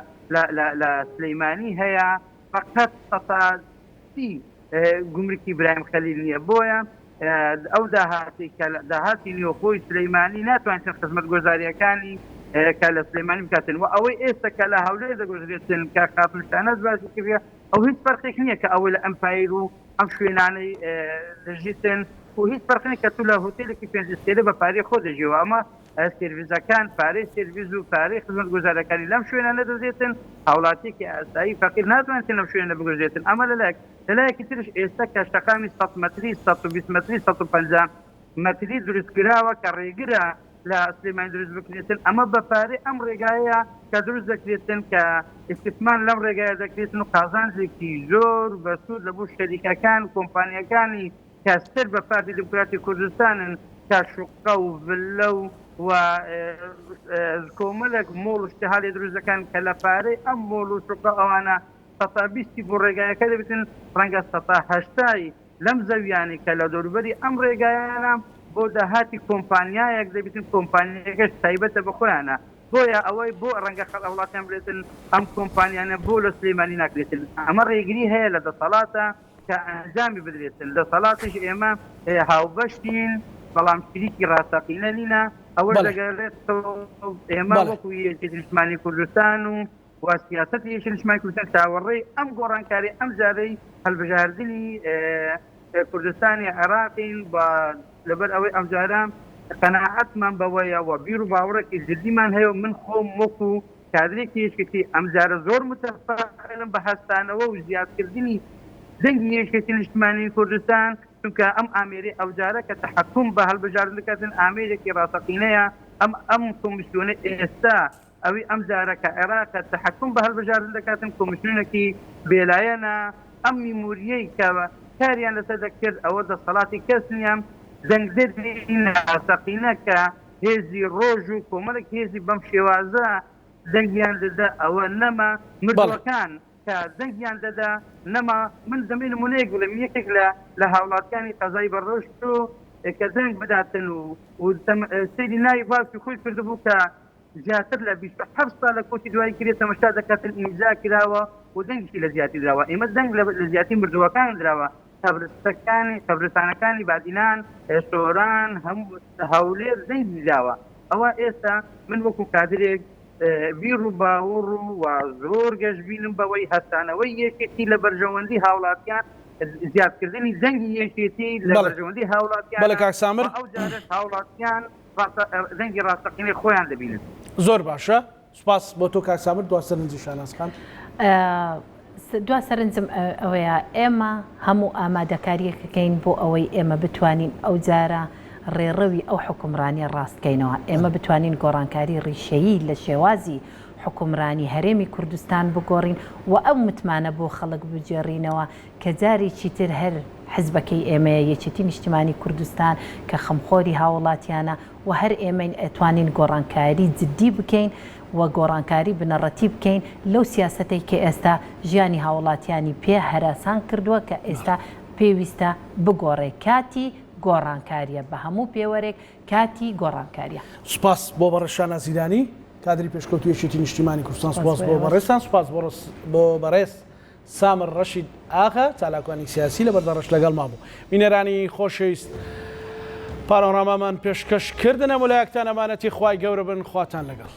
لە سلەیمانی هەیە فەقەت سەتا سی گومرکی برایم خەلیل نییە بۆیە ئەو داهاتی کە داهاتی نێوخۆی سلەیمانی ناتوانێت خزمەتگوزارییەکانی کە لە سلێمانی بکاتن و ئەوەی ئێستا کە لە هەولێر دەگوزرێتن کە خاتون شاناز باسی کردە ئەو هیچ فەرقێک نییە کە ئەوەی لە ئەمپایر و ئەم شوێنانەی دەژیتن و هیچ فەرق نییە کە تو لە هۆتێلێکی پێنج ئەستێرە بە پارەی خۆ دەژیەوە ئەمە سێرڤیسەکان پارەی سێرڤیس و پارەی خزمەتگوزارەکانی لەم شوێنانە دەدرێتن هاوڵاتیەکی ئاسایی فەقیر ناتوانێت لەم شوێنە بگوزرێتن ئەمە لەلایەک لەلایەکی ترش ئێستا کە شەقامی 100 مەتری 120 مەتری 150 مەتری دروستکراوە کە ڕێگرە لە سلێمانی دروست بکرێتن ئەمە بە پارەی ئەم ڕێگایە کە دروست دەکرێتن کە ئیستیسمار لەم ڕێگایە دەکرێتن و قازانجێکی زۆر بەسوود لە بۆ شەریکەکان کۆمپانیەکانی کە سەر بە پارتی دیموکراتی کوردستانن کە شوقە و ڤللە و و کۆمەلێک مۆڵ و شتەها لێ دروست دەکەن کە لە پارەی ئەم مۆڵ و شوقە ئەوانە سەتا بیستی بۆ ڕێگایەکە دەبێتن ڕەنگە سەتا هەشتای لەم زەویانەی کە لە دەوروبەری ئەم ڕێگایانە بۆ داهاتی کۆمپانیایەک دەبێتن کۆمپانیاکەش تایبەتە بە خۆیانە بۆیە ئەوەی بۆ ڕەنگە خەڵ وڵاتیان بڵێتن ئەم کۆمپانیانە بۆ لە سلێمانی ناکرێتن ئەمە ڕێگری هەیە لە دەسەڵاتە کە ئەنجامی بدرێتن دەسەڵاتیش ئێمە هاوبەشین بەڵام شریکی ڕاستەقینە نینە ئەوەش دەگەڕێتەوە ئێمە وەکو یەکێتی نیشتمانی کوردستان و و سیاسەتی یەکێتی نیشتمانی کوردستان چاوەڕێی ئەم گۆڕانکاری ئەم جارەی هەڵبژاردنی کوردستانی عێراقین و لەبەر ئەوەی ئەمجارە قەناعەتمان بەوەیە و بیر و باوەڕێکی جدیمان هەیە و من خۆم وەکو کادرێکی یەکێتی ئەمجارە زۆر متفائلم بە هەستانەوە و زیادکردنی دەنگی یەکێتی نیشتمانی کوردستان چونکە ئەم ئامێرەی ئەوجارە کە تەحەکوم بە هەڵبژاردن دەکاتن ئامێرێکی ڕاستەقینەیە ئەم ئەم کۆمیسیۆنە ئێستا ئەوی ئەمجارە کە عێراقە تەحەکوم بە هەلبژاردن دەکاتن کۆمیسیۆنێکی بێلایەنە، ئەم میموریەی کە کاریان لەسەر دەکرد ئەوە دەسەڵاتی کەس نیە، دەنگدەری ناڕاستەقینە کە هێزی ڕۆژ و کۆمەڵێک هێزی بەم شێوازە دەنگیان دەدا ئەوە نەما، مردوەکان کە دەنگیان دەدا نەما، من دەمەوێت نمونەیەک بڵێم یەکێک لە لە هاوڵاتیانی قەزای بەڕۆژ کە دەنگ بداتن و سەیری ناوی باوکی خۆی کردبوو کە زیاتر لە 27 ساڵ لە کۆچی دوایی کرێ تەمەشا دەکاتن ئیمزا کراوە و دەنگیشی لە زیاتی دراوە ئێمە دەنگ لە زیاتی مردووەکان دراوە قەبرستەکانی قەبرستانەکانی بادینان سۆران هەموو هەولێر دەنگی دراوە ئەوە ئێستا من وەکو کادرێک بیر و باوەڕ و زۆر گەشبینم بەوەی هەستانەوەی یەکێتی لە بەرژەوەندی هاوڵاتیان زیادکردنی دەنگی یەکێتی لە بەرژەوەندی هاوڵاتیان بەڵێ کاک سامر ئەو جارەش هاوڵاتیان دەنگی ڕاستەقینەی خۆیان دەبینن. زۆر باشە سوپاس بۆ تۆ کاک سامر دوا سەرنجی شاناز خان. دوا سەرنجم ئەوەیە ئێمە هەموو ئامادەکاریەک ئەکەین بۆ ئەوەی ئێمە بتوانین ئەو جارە ڕێڕەوی ئەو حوکمڕانیە ڕاست کەینەوە ئێمە بتوانین گۆڕانکاری ڕیشەیی لە شێوازی حوکمرانی هەرێمی کوردستان بگۆڕین و ئەو متمانە بۆ خەڵک بگێڕینەوە کە جارێکی تر هەر حزبەکەی ئێمەیە یەکێتی نیشتیمانی کوردستان کە خەمخۆری هاوڵاتیانە و هەر ئێمەین ئەتوانین گۆڕانکاری جدی بکەین و گۆڕانکاری بنەڕەتی بکەین لەو سیاسەتەی کە ئێستا ژیانی هاوڵاتیانی پێ هەراسان کردووە کە ئێستا پێویستە بگۆڕێ کاتی گۆڕانکاریە بە هەموو پێوەرێک کاتی گۆڕانکاریە. سوپاس بۆ بەڕێز شاناز هیرانی کادری پێشکەوتووی یەکێتی نیشتیمانی کوردستان سوپاس بۆ بەڕێزتان سوپاس بۆ بەڕێز سامر ڕەشید ئاغا چالاکوانی سیاسی لە بەردەڕەش لەگەڵمان بوو. بینەرانی خۆشەویست پانۆرامامان پێشکەش کردن هەموو لایەکتان ئەمانەتی خوای گەورە بن خواتان لەگەڵ.